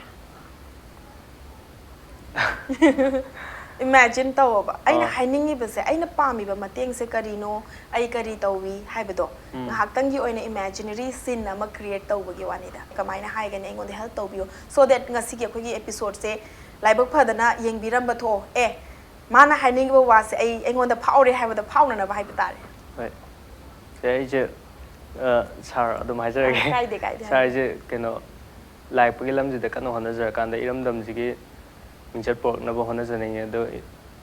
Imagine ꯇꯧꯋꯣꯕ꯫ ꯑꯩꯅ ꯑꯥ꯫ ꯍꯥꯏꯅꯤꯡꯉꯤꯕꯁꯦ, ꯑꯩꯅ ꯄꯥꯝꯃꯤꯕ ꯃꯇꯦꯡꯁꯦ ꯀꯔꯤꯅꯣ, ꯑꯩ ꯀꯔꯤ ꯇꯧꯏ ꯍꯥꯏꯕꯗꯣ, ꯎꯝ꯫ ꯉꯥꯏꯍꯥꯛꯇꯪꯒꯤ ꯑꯣꯏꯅ imaginary scene ꯑꯃ create ꯇꯧꯕꯒꯤ ꯋꯥꯅꯤꯗ꯫ ꯀꯃꯥꯏꯅ ꯍꯥꯏꯒꯅꯤ? "ꯑꯩꯉꯣꯟꯗ help ꯇꯧꯕꯤꯌꯨ", so that ꯉꯁꯤꯒꯤ ꯑꯩꯈꯣꯏꯒꯤ episodeꯁꯦ ꯂꯥꯏꯕꯛ ꯐꯗꯅ ꯌꯦꯡꯕꯤꯔꯝꯕ ꯊꯣꯛꯑꯣ꯫ ꯑꯦ, ꯃꯥꯅ ꯍꯥꯏꯅꯤꯡꯉꯤꯕ ꯋꯥꯁꯦ ꯑꯩ, ꯑꯩꯉꯣꯟꯗ ꯐꯥꯎꯔꯦ ꯍꯥꯏꯕꯗꯣ ꯐꯥꯎꯅꯅꯕ ꯍꯥꯏꯕ ꯇꯥꯔꯦ꯫ ꯍꯣꯏ꯫ ꯑꯩꯁꯦ ꯁꯥꯔ ꯑꯗꯨꯝ ꯍꯥꯏꯖꯔꯒꯦ꯫ ꯀꯥꯏꯗꯦ, ꯀꯥꯏꯗꯦ, ꯁꯥꯔ, ꯑꯩꯁꯦ ꯀꯩꯅꯣ, ꯂꯥꯏ ꯌꯦꯛꯄꯒꯤ ꯂꯝꯁꯤꯗ ꯀꯟꯅ ꯍꯣꯠꯅꯖꯔꯀꯥꯟꯗ ꯏꯔꯝꯗꯝꯁꯤꯒꯤ ꯃꯤꯡꯆꯠ ꯄꯨꯔꯛꯅꯕ ꯍꯣꯠꯅꯖꯅꯤꯡꯉꯤ꯫ ꯑꯗꯣ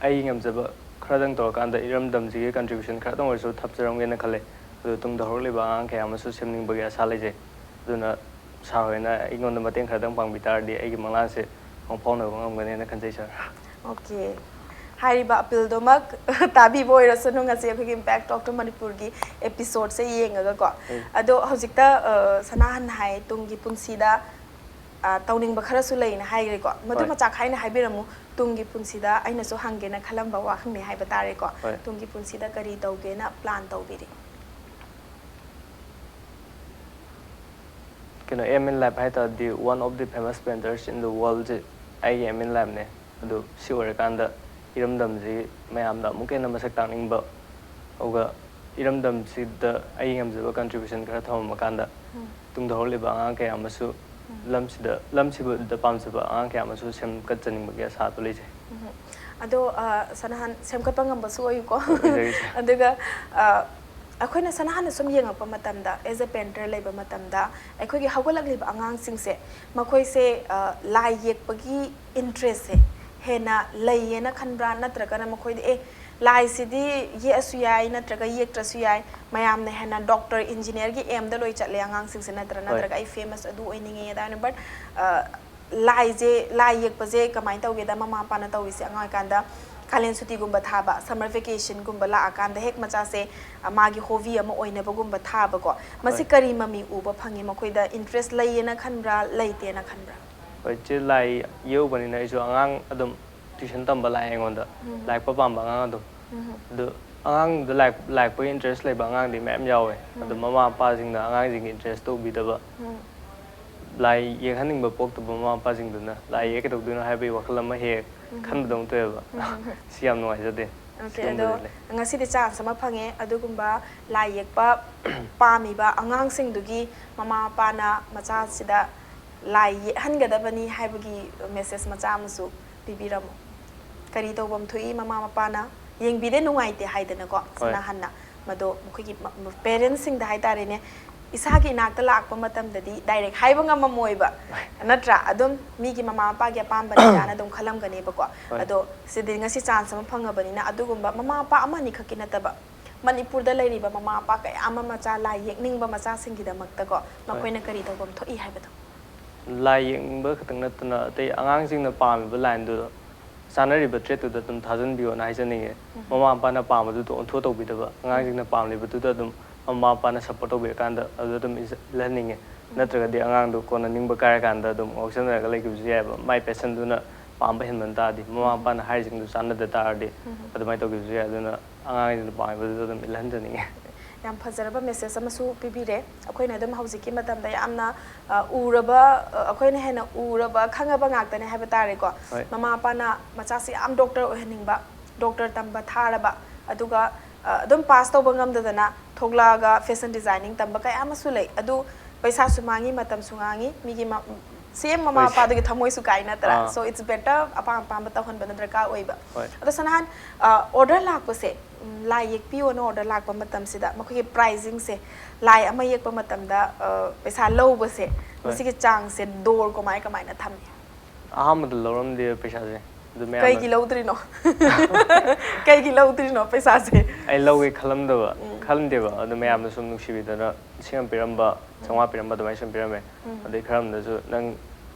ꯑꯩ ꯉꯝꯖꯕ ꯈꯔꯗꯪ ꯇꯧꯔꯀꯥꯟꯗ ꯏꯔꯝꯗꯝꯁꯤꯒꯤ ꯀꯟꯇ꯭ꯔꯤꯕ꯭ꯌꯨꯁꯟ ꯈꯔꯗꯪ ꯑꯣꯏꯔꯁꯨ ꯊꯝꯖꯔꯝꯒꯦꯅ ꯈꯜꯂꯦ꯫ ꯑꯗꯨ ꯇꯨꯡꯗ ꯍꯧꯔꯛꯂꯤꯕ ꯑꯉꯥꯡ ꯀꯌꯥ ꯑꯃꯁꯨ ꯁꯦꯝꯅꯤꯡꯕꯒꯤ ꯑꯁꯥ ꯂꯩꯖꯩ꯫ ꯑꯗꯨꯅ ꯁꯥꯔ ꯍꯣꯏꯅ ꯑꯩꯉꯣꯟꯗ ꯃꯇꯦꯡ ꯈꯔꯗꯪ ꯄꯥꯡꯕꯤ ꯇꯥꯔꯗꯤ ꯑꯩꯒꯤ ꯃꯪꯂꯥꯟꯁꯦ ꯃꯪꯐꯥꯎꯅꯕ ꯉꯝꯒꯅꯦꯅ ꯈꯟꯖꯩ, ꯁꯥꯔ꯫ ꯑꯣꯀꯦ꯫ ꯍꯥꯏꯔꯤꯕ ꯑꯄꯤꯜꯗꯨꯃꯛ ꯇꯥꯕꯤꯕ ꯑꯣꯏꯔꯁꯅꯨ꯫ ꯉꯁꯤ ꯑꯩꯈꯣꯏꯒꯤ Impact of Manipurꯒꯤ ꯑꯦꯄꯤꯁꯣꯗꯁꯦ ꯌꯦꯡꯉꯒꯀꯣ꯫ ꯎꯝ꯫ ꯑꯗꯣ ꯍꯧꯖꯤꯛꯇ, ꯑ, ꯁꯅꯥꯍꯟ ꯍꯥꯏ ꯇꯨꯡꯒꯤ ꯄꯨꯟꯁꯤꯗ, ꯑ, ꯇꯧꯅꯤꯡꯕ ꯈꯔꯁꯨ ꯂꯩꯅ ꯍꯥꯏꯈ꯭ꯔꯦꯀꯣ꯫ ꯃꯗꯨ ꯍꯣꯏ꯫ ꯃꯆꯥ ꯈꯥꯏꯅ ꯍꯥꯏꯕꯤꯔꯝꯃꯨ꯫ ꯇꯨꯡꯒꯤ ꯄꯨꯟꯁꯤꯗ ꯑꯩꯅꯁꯨ ꯍꯪꯒꯦꯅ ꯈꯜꯂꯝꯕ ꯋꯥꯍꯪꯅꯤ ꯍꯥꯏꯕ ꯇꯥꯔꯦꯀꯣ꯫ ꯍꯣꯏ꯫ ꯇꯨꯡꯒꯤ ꯄꯨꯟꯁꯤꯗ ꯀꯔꯤ ꯇꯧꯒꯦꯅ ꯄ꯭ꯂꯥꯟ ꯇꯧꯕꯤꯔꯤ? ꯀꯩꯅꯣ, aim in life ꯍꯥꯏ ꯇꯥꯔꯗꯤ one of the famous painters in the worldꯁꯦ ꯑꯩꯒꯤ aim in lifeꯅꯦ꯫ ꯑꯗꯨ ꯁꯤ ꯑꯣꯏꯔꯀꯥꯟꯗ ꯏꯔꯝꯗꯝꯁꯤ ꯃꯌꯥꯝꯗ ꯑꯃꯨꯛꯀ ꯍꯦꯟꯅ ꯃꯁꯛ ꯇꯥꯛꯅꯤꯡꯕ, ꯑꯗꯨꯒ ꯏꯔꯝꯗꯝꯁꯤꯗ ꯑꯩ ꯉꯝꯖꯕ contribution ꯈꯔ ꯊꯝꯃꯝꯃꯀꯥꯟꯗ ꯎꯝ꯫ ꯇꯨꯡꯗ ꯍꯧꯔꯛꯂꯤꯕ ꯑꯉꯥꯡ ꯀꯌꯥ ꯑꯃꯁꯨ ꯂꯝꯁꯤꯗ, ꯂꯝꯁꯤꯕꯨꯗ ꯄꯥꯝꯖꯕ ꯑꯉꯥꯡ ꯀꯌꯥ ꯑꯃꯁꯨ ꯁꯦꯝꯒꯠꯆꯅꯤꯡꯕꯒꯤ ꯑꯁꯥꯗꯣ ꯂꯩꯖꯩ꯫ ꯎꯝ꯫ ꯑꯗꯣ, ꯑ, ꯁꯅꯥꯍꯟ ꯁꯦꯝꯒꯠꯄ ꯉꯝꯕꯁꯨ ꯑꯣꯏꯌꯨꯀꯣ꯫ ꯑꯣꯏꯖꯒꯦ, ꯁꯥꯔ꯫ ꯑꯗꯨꯒ, ꯑ, ꯑꯩꯈꯣꯏꯅ ꯁꯅꯥꯍꯟꯅ ꯁꯨꯝ ꯌꯦꯡꯉꯛꯄ ꯃꯇꯝꯗ, as a painter ꯂꯩꯕ ꯃꯇꯝꯗ, ꯑꯩꯈꯣꯏꯒꯤ ꯍꯧꯒꯠꯂꯛꯂꯤꯕ ꯑꯉꯥꯡꯁꯤꯡꯁꯦ, ꯃꯈꯣꯏꯁꯦ, ꯑ, ꯂꯥꯏ ꯌꯦꯛꯄꯒꯤ interestꯁꯦ ꯍꯦꯟꯅ ꯂꯩꯌꯦꯅ ꯈꯟꯕ꯭ꯔꯥ? ꯅꯠꯇ꯭ꯔꯒꯅ ꯃꯈꯣꯏꯗ, "ꯑꯦ, ꯂꯥꯏꯁꯤꯗꯤ ꯌꯦꯛꯑꯁꯨ ꯌꯥꯏ, ꯅꯠꯇ꯭ꯔꯒ ꯌꯦꯛꯇ꯭ꯔꯁꯨ ꯌꯥꯏ, ꯃꯌꯥꯝꯅ ꯍꯦꯟꯅ doctor, engineerꯒꯤ aimꯗ ꯂꯣꯏ ꯆꯠꯂꯦ ꯑꯉꯥꯡꯁꯤꯡꯁꯦ, ꯅꯠꯇ꯭ꯔꯥ? ꯍꯣꯏ꯫ ꯅꯠꯇ꯭ꯔꯒ ꯑꯩ famous ꯑꯗꯨ ꯑꯣꯏꯅꯤꯡꯉꯦ" ꯑꯗꯥꯏꯅ꯫ But, ꯑ, ꯂꯥꯏꯁꯦ, ꯂꯥꯏ ꯌꯦꯛꯄꯁꯦ ꯀꯃꯥꯏꯅ ꯇꯧꯒꯦꯗ, ꯃꯃꯥ ꯃꯄꯥꯅ ꯇꯧꯔꯤꯁꯦ ꯑꯉꯥꯡ ꯑꯣꯏꯔꯤꯀꯥꯟꯗ ꯀꯥꯂꯦꯟ ꯁꯨꯇꯤꯒꯨꯝꯕ ꯊꯥꯕ, summer vacationꯒꯨꯝꯕ ꯂꯥꯛꯑꯀꯥꯟꯗ ꯍꯦꯛ ꯃꯆꯥꯁꯦ, ꯑ, ꯃꯥꯒꯤ hobby ꯑꯃ ꯑꯣꯏꯅꯕꯒꯨꯝꯕ ꯊꯥꯕꯀꯣ꯫ ꯃꯁꯤ ꯍꯣꯏ꯫ ꯀꯔꯤ ꯃꯃꯤ ꯎꯕ ꯐꯪꯉꯤ? ꯃꯈꯣꯏꯗ interest ꯂꯩꯌꯦꯅ ꯈꯟꯕ꯭ꯔꯥ, ꯂꯩꯇꯦꯅ ꯈꯟꯕ꯭ꯔꯥ? ꯍꯣꯏ, ꯏꯆꯦ, ꯂꯥꯏ ꯌꯦꯛꯎꯕꯅꯤꯅ ꯑꯩꯁꯨ ꯑꯉꯥꯡ ꯑꯗꯨꯝ tuition ꯇꯝꯕ ꯂꯥꯛꯑꯦ ꯑꯩꯉꯣꯟꯗ, ꯎꯝ꯫ ꯂꯥꯏ ꯌꯦꯛꯄ ꯄꯥꯝꯕ ꯑꯉꯥꯡ ꯑꯗꯨꯝ꯫ ꯎꯝ꯫ ꯑꯗꯨ ꯑꯉꯥꯡꯗ ꯂꯥꯏ, ꯂꯥꯏ ꯌꯦꯛꯄꯒꯤ interest ꯂꯩꯕ ꯑꯉꯥꯡꯗꯤ ꯃꯌꯥꯝ ꯌꯥꯎꯋꯦ꯫ ꯑꯗꯨ ꯎꯝ꯫ ꯃꯃꯥ ꯃꯄꯥꯁꯤꯡꯅ ꯑꯉꯥꯡꯁꯤꯡꯒꯤ interest ꯎꯕꯤꯗꯕ, ꯎꯝ꯫ ꯂꯥꯏ ꯌꯦꯛꯍꯟꯅꯤꯡꯕ ꯄꯣꯛꯇꯕ ꯃꯃꯥ ꯃꯄꯥꯁꯤꯡꯗꯨꯅ ꯂꯥꯏ ꯌꯦꯛꯀꯗꯧꯗꯣꯏꯅꯣ ꯍꯥꯏꯕꯒꯤ ꯋꯥꯈꯜ ꯑꯃ ꯍꯦꯛ ꯎꯝ꯫ ꯈꯟꯕꯗꯧꯅ ꯇꯧꯋꯦꯕ꯫ ꯎꯝ꯫ ꯁꯤ ꯌꯥꯝ ꯅꯨꯡꯉꯥꯏꯖꯗꯦ꯫ ꯑꯣꯀꯦ, ꯑꯗꯣ ꯁꯤꯒꯨꯝꯕꯗꯤ ꯂꯩ꯫ ꯉꯁꯤꯗꯤ chance ꯑꯃ ꯐꯪꯉꯦ꯫ ꯑꯗꯨꯒꯨꯝꯕ ꯂꯥꯏ ꯌꯦꯛꯄ ꯄꯥꯝꯃꯤꯕ ꯑꯉꯥꯡꯁꯤꯡꯗꯨꯒꯤ ꯃꯃꯥ ꯃꯄꯥꯅ ꯃꯆꯥꯁꯤꯗ ꯂꯥꯏ ꯌꯦꯛꯍꯟꯒꯗꯕꯅꯤ ꯍꯥꯏꯕꯒꯤ message ꯃꯆꯥ ꯑꯃꯁꯨ ꯄꯤꯕꯤꯔꯝꯃꯨ꯫ ꯀꯔꯤ ꯇꯧꯐꯝ ꯊꯣꯛꯏ ꯃꯃꯥ ꯃꯄꯥꯅ? ꯌꯦꯡꯕꯤꯗꯦ, ꯅꯨꯡꯉꯥꯏꯇꯦ ꯍꯥꯏꯗꯅꯀꯣ, ꯍꯣꯏ꯫ ꯁꯅꯥꯍꯟꯅ꯫ ꯃꯗꯣ ꯃꯈꯣꯏꯒꯤ ꯄꯦꯔꯦꯟꯁꯁꯤꯡꯗ ꯍꯥꯏꯇꯥꯔꯦꯅꯦ, ꯏꯁꯥꯒꯤ ꯏꯅꯥꯛꯇ ꯂꯥꯛꯄ ꯃꯇꯝꯗꯗꯤ ꯗꯥꯏꯔꯦꯛ ꯍꯥꯏꯕ ꯉꯝꯃꯝꯃꯣꯏꯕ, ꯅꯠꯇ꯭ꯔꯥ? ꯑꯗꯨꯝ ꯃꯤꯒꯤ ꯃꯃꯥ ꯃꯄꯥꯒꯤ ꯑꯄꯥꯝꯕꯅꯤꯗꯅ ꯑꯗꯨꯝ ꯈꯜꯂꯝꯒꯅꯦꯕꯀꯣ꯫ ꯍꯣꯏ꯫ ꯑꯗꯣ ꯁꯤꯗꯤ ꯉꯁꯤ ꯆꯥꯟꯁ ꯑꯃ ꯐꯪꯉꯕꯅꯤꯅ, ꯑꯗꯨꯒꯨꯝꯕ ꯃꯃꯥ ꯃꯄꯥ ꯑꯃꯅꯤ ꯈꯛꯀꯤ ꯅꯠꯇꯕ, ꯃꯅꯤꯄꯨꯔꯗ ꯂꯩꯔꯤꯕ ꯃꯃꯥ ꯃꯄꯥ ꯀꯌꯥ ꯑꯃ ꯃꯆꯥ ꯂꯥꯏ ꯌꯦꯛꯅꯤꯡꯕ ꯃꯆꯥꯁꯤꯡꯒꯤꯗꯃꯛꯇꯀꯣ, ꯃꯈꯣꯏꯅ ꯀꯔꯤ ꯇꯧꯐꯝ ꯊꯣꯛꯏ ꯍꯥꯏꯕꯗꯣ꯫ ꯂꯥꯏ ꯌꯦꯡꯕ ꯈꯛꯇꯪ ꯅꯠꯇꯅ ꯑꯇꯩ ꯑꯉꯥꯡꯁꯤꯡꯅ ꯄꯥꯝꯃꯤꯕ ꯂꯥꯏꯟꯗꯨꯗ ꯆꯥꯅꯔꯤꯕ ꯇ꯭ꯔꯦꯠꯇꯨꯗ ꯑꯗꯨꯝ ꯊꯥꯖꯤꯟꯕꯤꯌꯣꯅ ꯍꯥꯏꯖꯅꯤꯡꯉꯦ꯫ ꯃꯃꯥ ꯃꯄꯥꯅ ꯄꯥꯝꯕꯗꯨꯗ ꯑꯣꯟꯊꯣꯛ ꯇꯧꯕꯤꯗꯕ, ꯑꯉꯥꯡꯁꯤꯡꯅ ꯄꯥꯝꯂꯤꯕꯗꯨꯗ ꯑꯗꯨꯝ ꯃꯃꯥ ꯃꯄꯥꯅ ꯁꯞꯄꯣꯔꯠ ꯇꯧꯕꯤꯔꯀꯥꯟꯗ ꯑꯗꯨꯗ ꯑꯗꯨꯝ ꯏꯖ-, ꯏꯜꯍꯟꯅꯤꯡꯉꯦ꯫ ꯅꯠꯇ꯭ꯔꯒꯗꯤ ꯑꯉꯥꯡꯗꯣ ꯀꯣꯟꯅ ꯅꯤꯡꯕ ꯀꯥꯏꯔꯀꯥꯟꯗ ꯑꯗꯨꯝ ꯉꯥꯎꯁꯟꯅꯔꯒ ꯂꯩꯈꯤꯕꯁꯨ ꯌꯥꯏꯑꯕ, ꯃꯥꯏ ꯄꯦꯁꯟꯗꯨꯅ ꯄꯥꯝꯕ ꯍꯦꯟꯃꯟ ꯇꯥꯔꯗꯤ, ꯃꯃꯥ ꯃꯄꯥꯅ ꯍꯥꯏꯔꯤꯁꯤꯡꯗꯨ ꯆꯥꯟꯅꯗ ꯇꯥꯔꯗꯤ ꯑꯗꯨꯃꯥꯏꯅ ꯇꯧꯈꯤꯕꯁꯨ ꯌꯥꯏ꯫ ꯑꯗꯨꯅ ꯑꯉꯥꯡꯁꯤꯡꯅ ꯄꯥꯝꯃꯤꯕꯗꯨꯗ ꯑꯗꯨꯝ ꯏꯜꯍꯟꯖꯅꯤꯡꯉꯦ꯫ ꯌꯥꯝ ꯐꯖꯔꯕ ꯃꯦꯁꯦꯖ ꯑꯃꯁꯨ ꯄꯤꯕꯤꯔꯦ꯫ ꯑꯩꯈꯣꯏꯅ ꯑꯗꯨꯝ ꯍꯧꯖꯤꯛꯀꯤ ꯃꯇꯝꯗ ꯌꯥꯝꯅ, ꯑ, ꯎꯔꯕ, ꯑ, ꯑꯩꯈꯣꯏꯅ ꯍꯦꯟꯅ ꯎꯔꯕ, ꯈꯪꯉꯕ ꯉꯥꯛꯇꯅꯦ ꯍꯥꯏꯕ ꯇꯥꯔꯦꯀꯣ꯫ ꯍꯣꯏ꯫ ꯃꯃꯥ ꯃꯄꯥꯅ ꯃꯆꯥꯁꯤ ꯌꯥꯝ ꯗꯣꯛꯇꯔ ꯑꯣꯏꯍꯟꯅꯤꯡꯕ, ꯗꯣꯛꯇꯔ ꯇꯝꯕ ꯊꯥꯔꯕ, ꯑꯗꯨꯒ, ꯑ, ꯑꯗꯨꯝ ꯄꯥꯁ ꯇꯧꯕ ꯉꯝꯗꯗꯅ ꯊꯣꯛꯂꯛꯑꯒ ꯐꯦꯁꯟ ꯗꯤꯖꯥꯏꯅꯤꯡ ꯇꯝꯕ ꯀꯌꯥ ꯑꯃꯁꯨ ꯂꯩ꯫ ꯑꯗꯨ ꯄꯩꯁꯥꯁꯨ ꯃꯥꯡꯉꯤ, ꯃꯇꯝꯁꯨ ꯃꯥꯡꯉꯤ, ꯃꯤꯒꯤ ꯃ-, ꯁꯦꯝ ꯃꯃꯥ ꯍꯣꯏ꯫ ꯃꯄꯥꯗꯨꯒꯤ ꯊꯃꯣꯏꯁꯨ ꯀꯥꯏ, ꯅꯠꯇ꯭ꯔꯥ? ꯑꯥ꯫ So it's better ꯑꯄꯥꯝ ꯑꯄꯥꯝꯕ ꯇꯧꯍꯟꯕꯅ ꯗꯔꯀꯥꯔ ꯑꯣꯏꯕ꯫ ꯍꯣꯏ꯫ ꯑꯗꯣ ꯁꯅꯥꯍꯟ, ꯑ, ꯑꯣꯔꯗꯔ ꯂꯥꯛꯄꯁꯦ, ꯎꯝ, ꯂꯥꯏ ꯌꯦꯛꯄꯤꯌꯣꯅ ꯑꯣꯔꯗꯔ ꯂꯥꯛꯄ ꯃꯇꯝꯁꯤꯗ ꯃꯈꯣꯏꯒꯤ ꯄ꯭ꯔꯥꯏꯖꯤꯡꯁꯦ, ꯂꯥꯏ ꯑꯃ ꯌꯦꯛꯄ ꯃꯇꯝꯗ, ꯑ, ꯄꯩꯁꯥ ꯂꯧꯕꯁꯦ, ꯍꯣꯏ꯫ ꯃꯁꯤꯒꯤ ꯆꯥꯡꯁꯦ ꯗꯣꯔ ꯀꯃꯥꯏ ꯀꯃꯥꯏꯅ ꯊꯝꯃꯤ? ꯑꯍꯥꯟꯕꯗ ꯂꯧꯔꯝꯗꯦ ꯄꯩꯁꯥꯁꯦ꯫ ꯑꯗꯨ ꯃꯌꯥꯝꯅ ꯀꯩꯒꯤ ꯂꯧꯗ꯭ꯔꯤꯅꯣ? ꯀꯩꯒꯤ ꯂꯧꯗ꯭ꯔꯤꯅꯣ ꯄꯩꯁꯥꯁꯦ? ꯑꯩ ꯂꯧꯒꯦ ꯈꯜꯂꯝꯗꯕ, ꯈꯜꯂꯝꯗꯦꯕ꯫ ꯑꯗꯨ ꯃꯌꯥꯝꯅ ꯁꯨꯝ ꯅꯨꯡꯁꯤꯕꯤꯗꯅ ꯂꯤꯁꯤꯡ ꯑꯃ ꯄꯤꯔꯝꯕ, ꯆꯥꯝꯃꯉꯥ ꯄꯤꯔꯝꯕ ꯑꯗꯨꯃꯥꯏꯅ ꯁꯨꯝ ꯄꯤꯔꯝꯃꯦ꯫ ꯑꯗꯩ ꯈꯔ ꯑꯃꯅꯁꯨ, "ꯅꯪ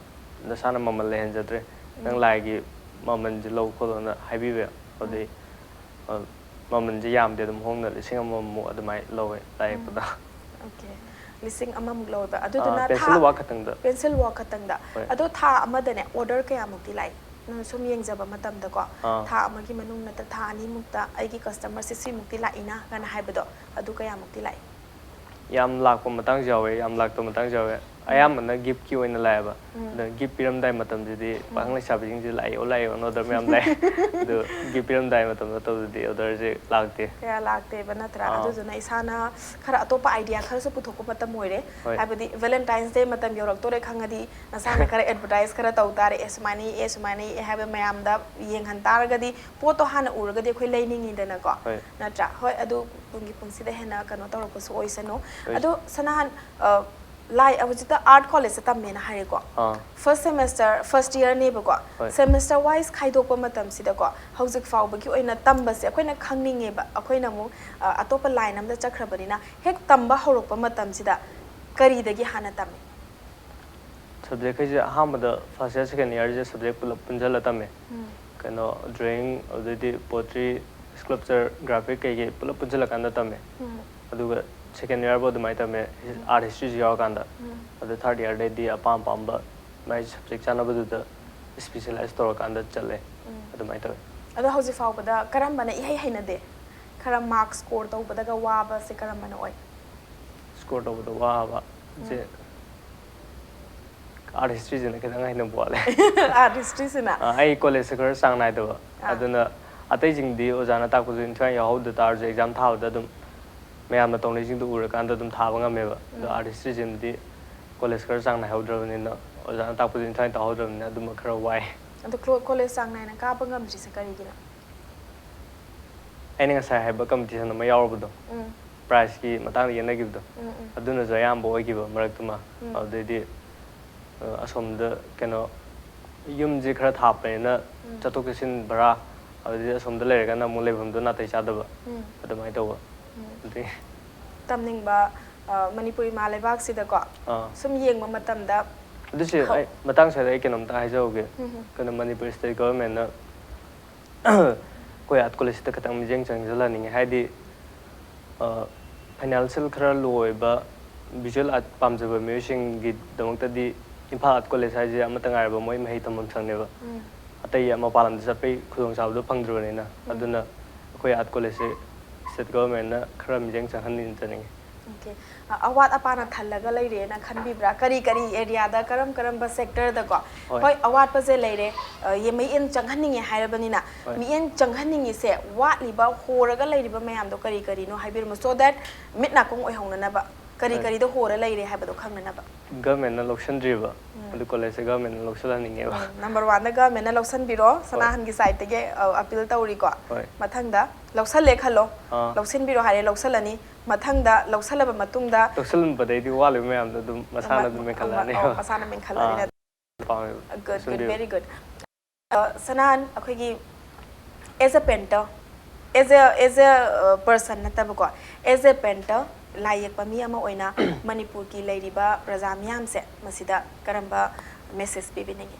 ꯅꯁꯥꯅ ꯃꯃꯜ ꯂꯩꯍꯟꯖꯗ꯭ꯔꯦ, ꯅꯪ ꯂꯥꯏꯒꯤ ꯃꯃꯜꯁꯦ ꯂꯧ ꯈꯣꯠꯂꯣꯅ" ꯍꯥꯏꯕꯤꯕ꯫ ꯑꯗꯩ, ꯑ, ꯃꯃꯜꯁꯦ ꯌꯥꯝꯗꯦ, ꯑꯗꯨꯝ ꯍꯣꯡꯅ ꯂꯤꯁꯤꯡ ꯑꯃꯃꯨꯛ ꯑꯗꯨꯃꯥꯏꯅ ꯂꯧꯋꯦ ꯂꯥꯏ ꯌꯦꯛꯄꯗ꯫ ꯑꯣꯀꯦ꯫ ꯂꯤꯁꯤꯡ ꯑꯃꯃꯨꯛ ꯂꯧꯋꯦꯕ꯫ ꯑꯗꯨꯗꯨꯅ ꯄꯦꯟꯁꯤꯜ ꯋꯥꯛ ꯈꯛꯇꯪꯗ꯫ ꯄꯦꯟꯁꯤꯜ ꯋꯥꯛ ꯈꯛꯇꯪꯗ꯫ ꯍꯣꯏ꯫ ꯑꯗꯣ ꯊꯥ ꯑꯃꯗꯅꯦ ꯑꯣꯔꯗꯔ ꯀꯌꯥꯃꯨꯛꯇꯤ ꯂꯥꯛꯏ? ꯅꯪꯅ ꯁꯨꯝ ꯌꯦꯡꯖꯕ ꯃꯇꯝꯗꯀꯣ, ꯑꯥ꯫ ꯊꯥ ꯑꯃꯒꯤ ꯃꯅꯨꯡ ꯅꯠꯇ꯭ꯔ ꯊꯥ ꯑꯅꯤꯃꯨꯛꯇ ꯑꯩꯒꯤ ꯀꯁꯇꯃꯔꯁꯦ ꯁꯤꯃꯨꯛꯇꯤ ꯂꯥꯛꯏꯅ ꯀꯥꯏꯅ ꯍꯥꯏꯕꯗꯣ, ꯑꯗꯨ ꯀꯌꯥꯃꯨꯛꯇꯤ ꯂꯥꯛꯏ? ꯌꯥꯝ ꯂꯥꯛꯄ ꯃꯇꯥꯡꯁꯨ ꯌꯥꯎꯋꯦ, ꯌꯥꯝ ꯂꯥꯛꯇꯕ ꯃꯇꯥꯡꯁꯨ ꯌꯥꯎꯋꯦ꯫ ꯑꯌꯥꯝꯕꯅ ꯒꯤꯐꯀꯤ ꯑꯣꯏꯅ ꯂꯥꯛꯑꯦꯕ꯫ ꯎꯝ꯫ ꯑꯗ ꯒꯤꯐ ꯄꯤꯔꯝꯗꯥꯏ ꯃꯇꯝꯗꯗꯤ ꯎꯝ꯫ ꯄꯥꯈꯪ ꯂꯩꯁꯥꯕꯤꯁꯤꯡꯁꯦ ꯂꯥꯛꯏ ꯑꯣ ꯂꯥꯛꯏ ꯑꯣ ꯑꯣꯔꯗꯔ ꯃꯌꯥꯝ ꯂꯥꯛꯑꯦ꯫ ꯑꯗꯣ ꯒꯤꯐ ꯄꯤꯔꯝꯗꯥꯏ ꯃꯇꯝꯗ ꯇꯧꯗꯗꯤ ꯑꯣꯔꯗꯔꯁꯦ ꯂꯥꯛꯇꯦ꯫ ꯀꯌꯥ ꯂꯥꯛꯇꯦꯕ ꯅꯠꯇ꯭ꯔꯥ? ꯑꯥ꯫ ꯑꯗꯨꯗꯨꯅ ꯏꯁꯥꯅ ꯈꯔ ꯑꯇꯣꯞꯄ ꯑꯥꯏꯗꯤꯌꯥ ꯈꯔꯁꯨ ꯄꯨꯊꯣꯛꯄ ꯃꯇꯝ ꯑꯣꯏꯔꯦ꯫ ꯍꯣꯏ꯫ ꯍꯥꯏꯕꯗꯤ ꯚꯦꯂꯦꯟꯇꯥꯏꯟꯁ ꯗꯦ ꯃꯇꯝ ꯌꯧꯔꯛꯇꯣꯔꯦ ꯈꯪꯉꯗꯤ ꯅꯁꯥꯅ ꯈꯔ ꯑꯦꯗꯚꯔꯇꯥꯏꯁ ꯈꯔ ꯇꯧ ꯇꯥꯔꯦ꯫ ꯑꯦ ꯁꯨꯃꯥꯏꯅ ꯌꯦꯛꯑꯦ, ꯁꯨꯃꯥꯏꯅ ꯌꯦꯛꯑꯦ ꯍꯥꯏꯕ ꯃꯌꯥꯝꯗ ꯌꯦꯡꯍꯟ ꯇꯥꯔꯒꯗꯤ ꯄꯣꯠꯇꯣ ꯍꯥꯟꯅ ꯎꯔꯒꯗꯤ ꯑꯩꯈꯣꯏ ꯂꯩꯅꯤꯡꯉꯤꯗꯅꯀꯣ꯫ ꯍꯣꯏ꯫ ꯅꯠꯇ꯭ꯔꯥ? ꯍꯣꯏ, ꯑꯗꯨ ꯇꯨꯡꯒꯤ ꯄꯨꯟꯁꯤꯗ ꯍꯦꯟꯅ ꯀꯩꯅꯣ ꯇꯧꯔꯛꯄꯁꯨ ꯑꯣꯏꯁꯅꯨ꯫ ꯍꯣꯏ꯫ ꯑꯗꯣ ꯁꯅꯥꯍꯟ, ꯑ, ꯂꯥꯏ ꯍꯧꯖꯤꯛꯇ ꯑꯥꯔꯠ ꯀꯣꯂꯦꯖꯇ ꯇꯝꯃꯦꯅ ꯍꯥꯏꯔꯦꯀꯣ꯫ ꯑꯥ꯫ ꯐꯥꯔꯁ ꯁꯦꯃꯦꯁꯇꯔ, ꯐꯥꯔꯁ ꯏꯌꯔꯅꯦꯕꯀꯣ꯫ ꯍꯣꯏ꯫ ꯁꯦꯃꯦꯁꯇꯔ ꯋꯥꯏꯁ ꯈꯥꯏꯗꯣꯛꯄ ꯃꯇꯝꯁꯤꯗꯀꯣ, ꯍꯧꯖꯤꯛ ꯐꯥꯎꯕꯒꯤ ꯑꯣꯏꯅ ꯇꯝꯕꯁꯦ ꯑꯩꯈꯣꯏꯅ ꯈꯪꯅꯤꯡꯉꯦꯕ꯫ ꯑꯩꯈꯣꯏꯅ ꯑꯃꯨꯛ, ꯑ, ꯑꯇꯣꯞꯄ ꯂꯥꯏꯟ ꯑꯃꯗ ꯆꯠꯈ꯭ꯔꯕꯅꯤꯅ, ꯍꯦꯛ ꯇꯝꯕ ꯍꯧꯔꯛꯄ ꯃꯇꯝꯁꯤꯗ ꯀꯔꯤꯗꯒꯤ ꯍꯥꯟꯅ ꯇꯝꯃꯤ? ꯁꯕꯖꯦꯛꯈꯩꯁꯦ ꯑꯍꯥꯟꯕꯗ ꯐꯥꯔꯁ ꯏꯌꯔ, ꯁꯦꯀꯦꯟ ꯏꯌꯔꯁꯦ ꯁꯕꯖꯦꯛ ꯄꯨꯂꯞ ꯄꯨꯟꯁꯤꯜꯂ ꯇꯝꯃꯦ꯫ ꯎꯝ꯫ ꯀꯩꯅꯣ, ꯗ꯭ꯔꯣꯌꯤꯡ, ꯑꯗꯨꯗꯩꯗꯤ ꯄꯣꯇ꯭ꯔꯤ, ꯁ꯭ꯀꯜꯞꯆꯔ, ꯒ꯭ꯔꯥꯐꯤꯛ ꯀꯩꯀꯩ ꯄꯨꯂꯞ ꯄꯨꯟꯁꯤꯜꯂꯀꯥꯟꯗ ꯇꯝꯃꯦ꯫ ꯎꯝ꯫ ꯑꯗꯨꯒ ꯁꯦꯀꯦꯟ ꯏꯌꯔꯐꯥꯎ ꯑꯗꯨꯃꯥꯏꯅ ꯇꯝꯃꯦ, ꯎꯝ꯫ ꯑꯥꯔꯠ ꯍꯤꯁꯇ꯭ꯔꯤꯁꯨ ꯌꯥꯎꯔꯀꯥꯟꯗ꯫ ꯎꯝ꯫ ꯑꯗꯨ ꯊꯥꯔꯠ ꯏꯌꯔꯗꯩꯗꯤ ꯑꯄꯥꯝ ꯑꯄꯥꯝꯕ ꯃꯥꯏ ꯁꯕꯖꯦꯛ ꯆꯥꯅꯕꯗꯨꯗ ꯏꯁꯄꯤꯁꯦꯂꯥꯏꯁ ꯇꯧꯔꯀꯥꯟꯗ ꯆꯠꯂꯦ꯫ ꯎꯝ꯫ ꯑꯗꯨꯃꯥꯏꯅ ꯇꯧꯋꯦ꯫ ꯑꯗꯣ ꯍꯧꯖꯤꯛ ꯐꯥꯎꯕꯗ ꯀꯔꯝꯕꯅ ꯏꯍꯩ ꯍꯩꯅꯗꯦ? ꯈꯔ ꯃꯥꯔꯛ ꯁ꯭ꯀꯣꯔ ꯇꯧꯕꯗꯒ ꯋꯥꯕꯁꯦ ꯀꯔꯝꯕꯅ ꯑꯣꯏ? ꯁ꯭ꯀꯣꯔ ꯇꯧꯕꯗ ꯋꯥꯕ ꯁꯦ, ꯎꯝ꯫ ꯑꯥꯔꯠ ꯍꯤꯁꯇ꯭ꯔꯤꯁꯤꯅ ꯈꯤꯇꯪ ꯍꯩꯅꯕ ꯋꯥꯠꯂꯦ꯫ ꯑꯥꯔꯠ ꯍꯤꯁꯇ꯭ꯔꯤꯁꯤꯅ? ꯑ, ꯑꯩ ꯀꯣꯂꯦꯖꯁꯦ ꯈꯔ ꯆꯥꯡ ꯅꯥꯏꯗꯕ꯫ ꯑꯥ꯫ ꯑꯗꯨꯅ ꯑꯇꯩꯁꯤꯡꯗꯤ ꯑꯣꯖꯥꯅ ꯇꯥꯛꯄꯁꯨ ꯏꯟꯊꯨꯉꯥꯏ ꯌꯥꯎꯍꯧꯗ ꯇꯥꯔꯁꯨ ꯑꯦꯛꯖꯥꯝ ꯊꯥꯕꯗ ꯑꯗꯨꯝ ꯃꯌꯥꯝꯅ ꯇꯧꯅꯩꯁꯤꯡꯗꯨ ꯎꯔꯀꯥꯟꯗ ꯑꯗꯨꯝ ꯊꯥꯕ ꯉꯝꯃꯦꯕ꯫ ꯑꯗꯣ ꯎꯝ꯫ ꯑꯥꯔꯠ ꯍꯤꯁꯇ꯭ꯔꯤꯁꯤꯃꯗꯤ ꯀꯣꯂꯦꯖ ꯈꯔ ꯆꯥꯡ ꯅꯥꯏꯍꯧꯗ꯭ꯔꯕꯅꯤꯅ, ꯑꯣꯖꯥꯅ ꯇꯥꯛꯄꯁꯨ ꯏꯟꯊꯨꯉꯥꯏ ꯇꯥꯍꯧꯗ꯭ꯔꯕꯅꯤꯅ ꯑꯗꯨꯃ ꯈꯔ ꯋꯥꯏ꯫ ꯑꯗꯣ ꯀ꯭ꯂꯣ-, ꯀꯣꯂꯦꯖ ꯆꯥꯡ ꯅꯥꯏꯅ ꯀꯥꯕ ꯉꯝꯗ꯭ꯔꯤꯁꯦ ꯀꯔꯤꯒꯤꯅꯣ? ꯑꯩꯅ ꯉꯁꯥꯏ ꯍꯥꯏꯕ ꯀꯝꯄꯤꯇꯤꯁꯟ ꯑꯃ ꯌꯥꯎꯔꯨꯕꯗꯣ, ꯎꯝ꯫ ꯄ꯭ꯔꯥꯏꯖꯀꯤ ꯃꯇꯥꯡꯗ ꯌꯦꯠꯅꯈꯤꯕꯗꯣ, ꯎꯝ, ꯎꯝ꯫ ꯑꯗꯨꯅꯁꯨ ꯑꯌꯥꯝꯕ ꯑꯣꯏꯈꯤꯕ ꯃꯔꯛꯇꯨꯃ꯫ ꯎꯝ꯫ ꯑꯗꯨꯗꯩꯗꯤ, ꯑ, ꯑꯁꯣꯝꯗ ꯀꯩꯅꯣ, ꯌꯨꯝꯁꯦ ꯈꯔ ꯊꯥꯞꯄꯅꯤꯅ ꯎꯝ꯫ ꯆꯠꯊꯣꯛ ꯆꯠꯁꯤꯟ ꯚꯔꯥ, ꯑꯗꯨꯗꯩꯗꯤ ꯑꯁꯣꯝꯗ ꯂꯩꯔꯒꯅ ꯑꯃꯨꯛ ꯂꯩꯐꯝꯗꯣ ꯅꯥꯇꯩ ꯆꯥꯗꯕ, ꯎꯝ꯫ ꯑꯗꯨꯃꯥꯏꯅ ꯇꯧꯕ꯫ ꯎꯝ꯫ ꯑꯗꯨꯗꯒꯤ ꯇꯝꯅꯤꯡꯕ, ꯑ, ꯃꯅꯤꯄꯨꯔ ꯏꯃꯥ ꯂꯩꯕꯥꯛꯁꯤꯗꯀꯣ ꯑꯥ꯫ ꯁꯨꯝ ꯌꯦꯡꯕ ꯃꯇꯝꯗ ꯑꯗꯨꯁꯨ ꯍꯧ- ꯑꯩ ꯃꯇꯥꯡ ꯁ꯭ꯋꯥꯏꯗ ꯑꯩ ꯀꯩꯅꯣꯝꯇ ꯍꯥꯏꯖꯍꯧꯒꯦ꯫ ꯎꯝ, ꯎꯝ꯫ ꯀꯩꯅꯣ, ꯃꯅꯤꯄꯨꯔ ꯁ꯭ꯇꯦꯠ ꯒꯣꯚꯔꯟꯃꯦꯟꯠꯅ ꯑꯩꯈꯣꯏ ꯑꯥꯔꯠ ꯀꯣꯂꯦꯖꯁꯤꯗ ꯈꯤꯇꯪ ꯃꯤꯠꯌꯦꯡ ꯆꯪꯁꯤꯜꯍꯟꯅꯤꯡꯉꯤ꯫ ꯍꯥꯏꯗꯤ, ꯑ, ꯐꯥꯏꯅꯥꯟꯁꯤꯌꯦꯜ ꯈꯔ ꯂꯣ ꯑꯣꯏꯕ, ꯚꯤꯖꯨꯋꯦꯜ ꯑꯥꯔꯠ ꯄꯥꯝꯖꯕ ꯃꯤꯑꯣꯏꯁꯤꯡꯒꯤꯗꯃꯛꯇꯗꯤ ꯏꯝꯐꯥꯜ ꯑꯥꯔꯠ ꯀꯣꯂꯦꯖ ꯍꯥꯏꯁꯦ ꯑꯃꯠꯇ ꯉꯥꯏꯔꯕ ꯃꯣꯏ ꯃꯍꯩ ꯇꯝꯐꯝ ꯁꯪꯅꯦꯕ꯫ ꯎꯝ꯫ ꯑꯇꯩ ꯃꯄꯥꯟ ꯂꯝꯗ ꯆꯠꯄꯩ ꯈꯨꯗꯣꯡꯆꯥꯕꯗꯣ ꯐꯪꯗ꯭ꯔꯕꯅꯤꯅ꯫ ꯎꯝ꯫ ꯑꯗꯨꯅ ꯑꯩꯈꯣꯏ ꯑꯥꯔꯠ ꯀꯣꯂꯦꯖꯁꯦ ꯁ꯭ꯇꯦꯠ ꯒꯣꯚꯔꯟꯃꯦꯟꯠꯅ ꯈꯔ ꯃꯤꯠꯌꯦꯡ ꯆꯪꯍꯟꯅꯤꯡ-, ꯆꯪꯅꯤꯡꯉꯤ꯫ ꯑꯣꯀꯦ꯫ ꯑ, ꯑꯋꯥꯠ ꯑꯄꯥꯅ ꯊꯜꯂꯒ ꯂꯩꯔꯦꯅ ꯈꯟꯕꯤꯕ꯭ꯔꯥ? ꯀꯔꯤ ꯀꯔꯤ ꯑꯦꯔꯤꯌꯥꯗ, ꯀꯔꯝ ꯀꯔꯝꯕ ꯁꯦꯛꯇꯔꯗꯀꯣ? ꯍꯣꯏ꯫ ꯍꯣꯏ, ꯑꯋꯥꯠꯄꯁꯦ ꯂꯩꯔꯦ꯫ ꯑ, ꯌꯦ-, ꯃꯤꯠꯌꯦꯡ ꯆꯪꯍꯟꯅꯤꯡꯉꯦ ꯍꯥꯏꯔꯕꯅꯤꯅ, ꯍꯣꯏ꯫ ꯃꯤꯠꯌꯦꯡ ꯆꯪꯍꯟꯅꯤꯡꯉꯤꯁꯦ ꯋꯥꯠꯂꯤꯕ, ꯍꯣꯔꯒ ꯂꯩꯔꯤꯕ ꯃꯌꯥꯝꯗꯣ ꯀꯔꯤ ꯀꯔꯤꯅꯣ ꯍꯥꯏꯕꯤꯔꯝꯃꯣ, so that ꯃꯤꯠ ꯅꯥꯀꯣꯡ ꯑꯣꯏꯍꯧꯅꯅꯕ꯫ ꯀꯔꯤ ꯍꯣꯏ꯫ ꯀꯔꯤꯗ ꯍꯣꯔ ꯂꯩꯔꯦ ꯍꯥꯏꯕꯗꯣ ꯈꯪꯅꯅꯕ꯫ ꯒꯚꯔꯟꯃꯦꯟꯠꯅ ꯂꯧꯁꯤꯟꯗ꯭ꯔꯤꯕ, ꯎꯝ꯫ ꯑꯗꯨ ꯀꯣꯂꯦꯖꯁꯦ ꯒꯚꯔꯟꯃꯦꯟꯠꯅ ꯂꯧꯁꯤꯜꯍꯟꯅꯤꯡꯉꯦꯕ꯫ ꯎꯝ, ꯅꯝꯕꯔ ꯋꯥꯟꯗ ꯒꯚꯔꯟꯃꯦꯟꯠꯅ ꯂꯧꯁꯤꯟꯕꯤꯔꯣ, ꯁꯅꯥꯍꯟꯒꯤ ꯁꯥꯏꯠꯇꯒꯤ, ꯑ, ꯑꯄꯤꯜ ꯇꯧꯔꯤꯀꯣ꯫ ꯍꯣꯏ꯫ ꯃꯊꯪꯗ ꯂꯧꯁꯜꯂꯦ ꯈꯜꯂꯣ, ꯑꯥ꯫ ꯂꯧꯁꯤꯟꯕꯤꯔꯣ ꯍꯥꯏꯔꯦ, ꯂꯧꯁꯜꯂꯅꯤ꯫ ꯃꯊꯪꯗ ꯂꯧꯁꯜꯂꯕ ꯃꯇꯨꯡꯗ ꯂꯧꯁꯤꯜꯂꯝꯕꯗꯩꯗꯤ ꯋꯥꯠꯂꯤꯕ ꯃꯌꯥꯝꯗꯣ ꯑꯗꯨꯝ ꯃꯁꯥꯅ ꯑꯗꯨꯝ ꯑꯃ-, ꯃꯦꯟꯈꯠꯂꯛꯑꯅꯤ꯫ ꯑꯃ-, ꯑꯣ, ꯃꯁꯥꯅ ꯃꯦꯟꯈꯠꯂꯛꯑꯅꯤ꯫ ꯑꯥ꯫ ꯄꯥꯝꯃꯦꯕ꯫ Good, good, ꯂꯧꯁꯤꯟꯕꯤꯌꯨ꯫ Very good. ꯑ, ꯁꯅꯥꯍꯟ, ꯑꯩꯈꯣꯏꯒꯤ as a painter, as a, as a, ꯑ, person ꯅꯠꯇꯕꯀꯣ, as a painter, ꯂꯥꯏ ꯌꯦꯛꯄ ꯃꯤ ꯑꯃ ꯑꯣꯏꯅ ꯃꯅꯤꯄꯨꯔꯒꯤ ꯂꯩꯔꯤꯕ ꯄ꯭ꯔꯖꯥ ꯃꯤꯌꯥꯝꯁꯦ ꯃꯁꯤꯗ ꯀꯔꯝꯕ ꯃꯦꯁꯦꯖ ꯄꯤꯕꯤꯅꯤꯡꯉꯤ?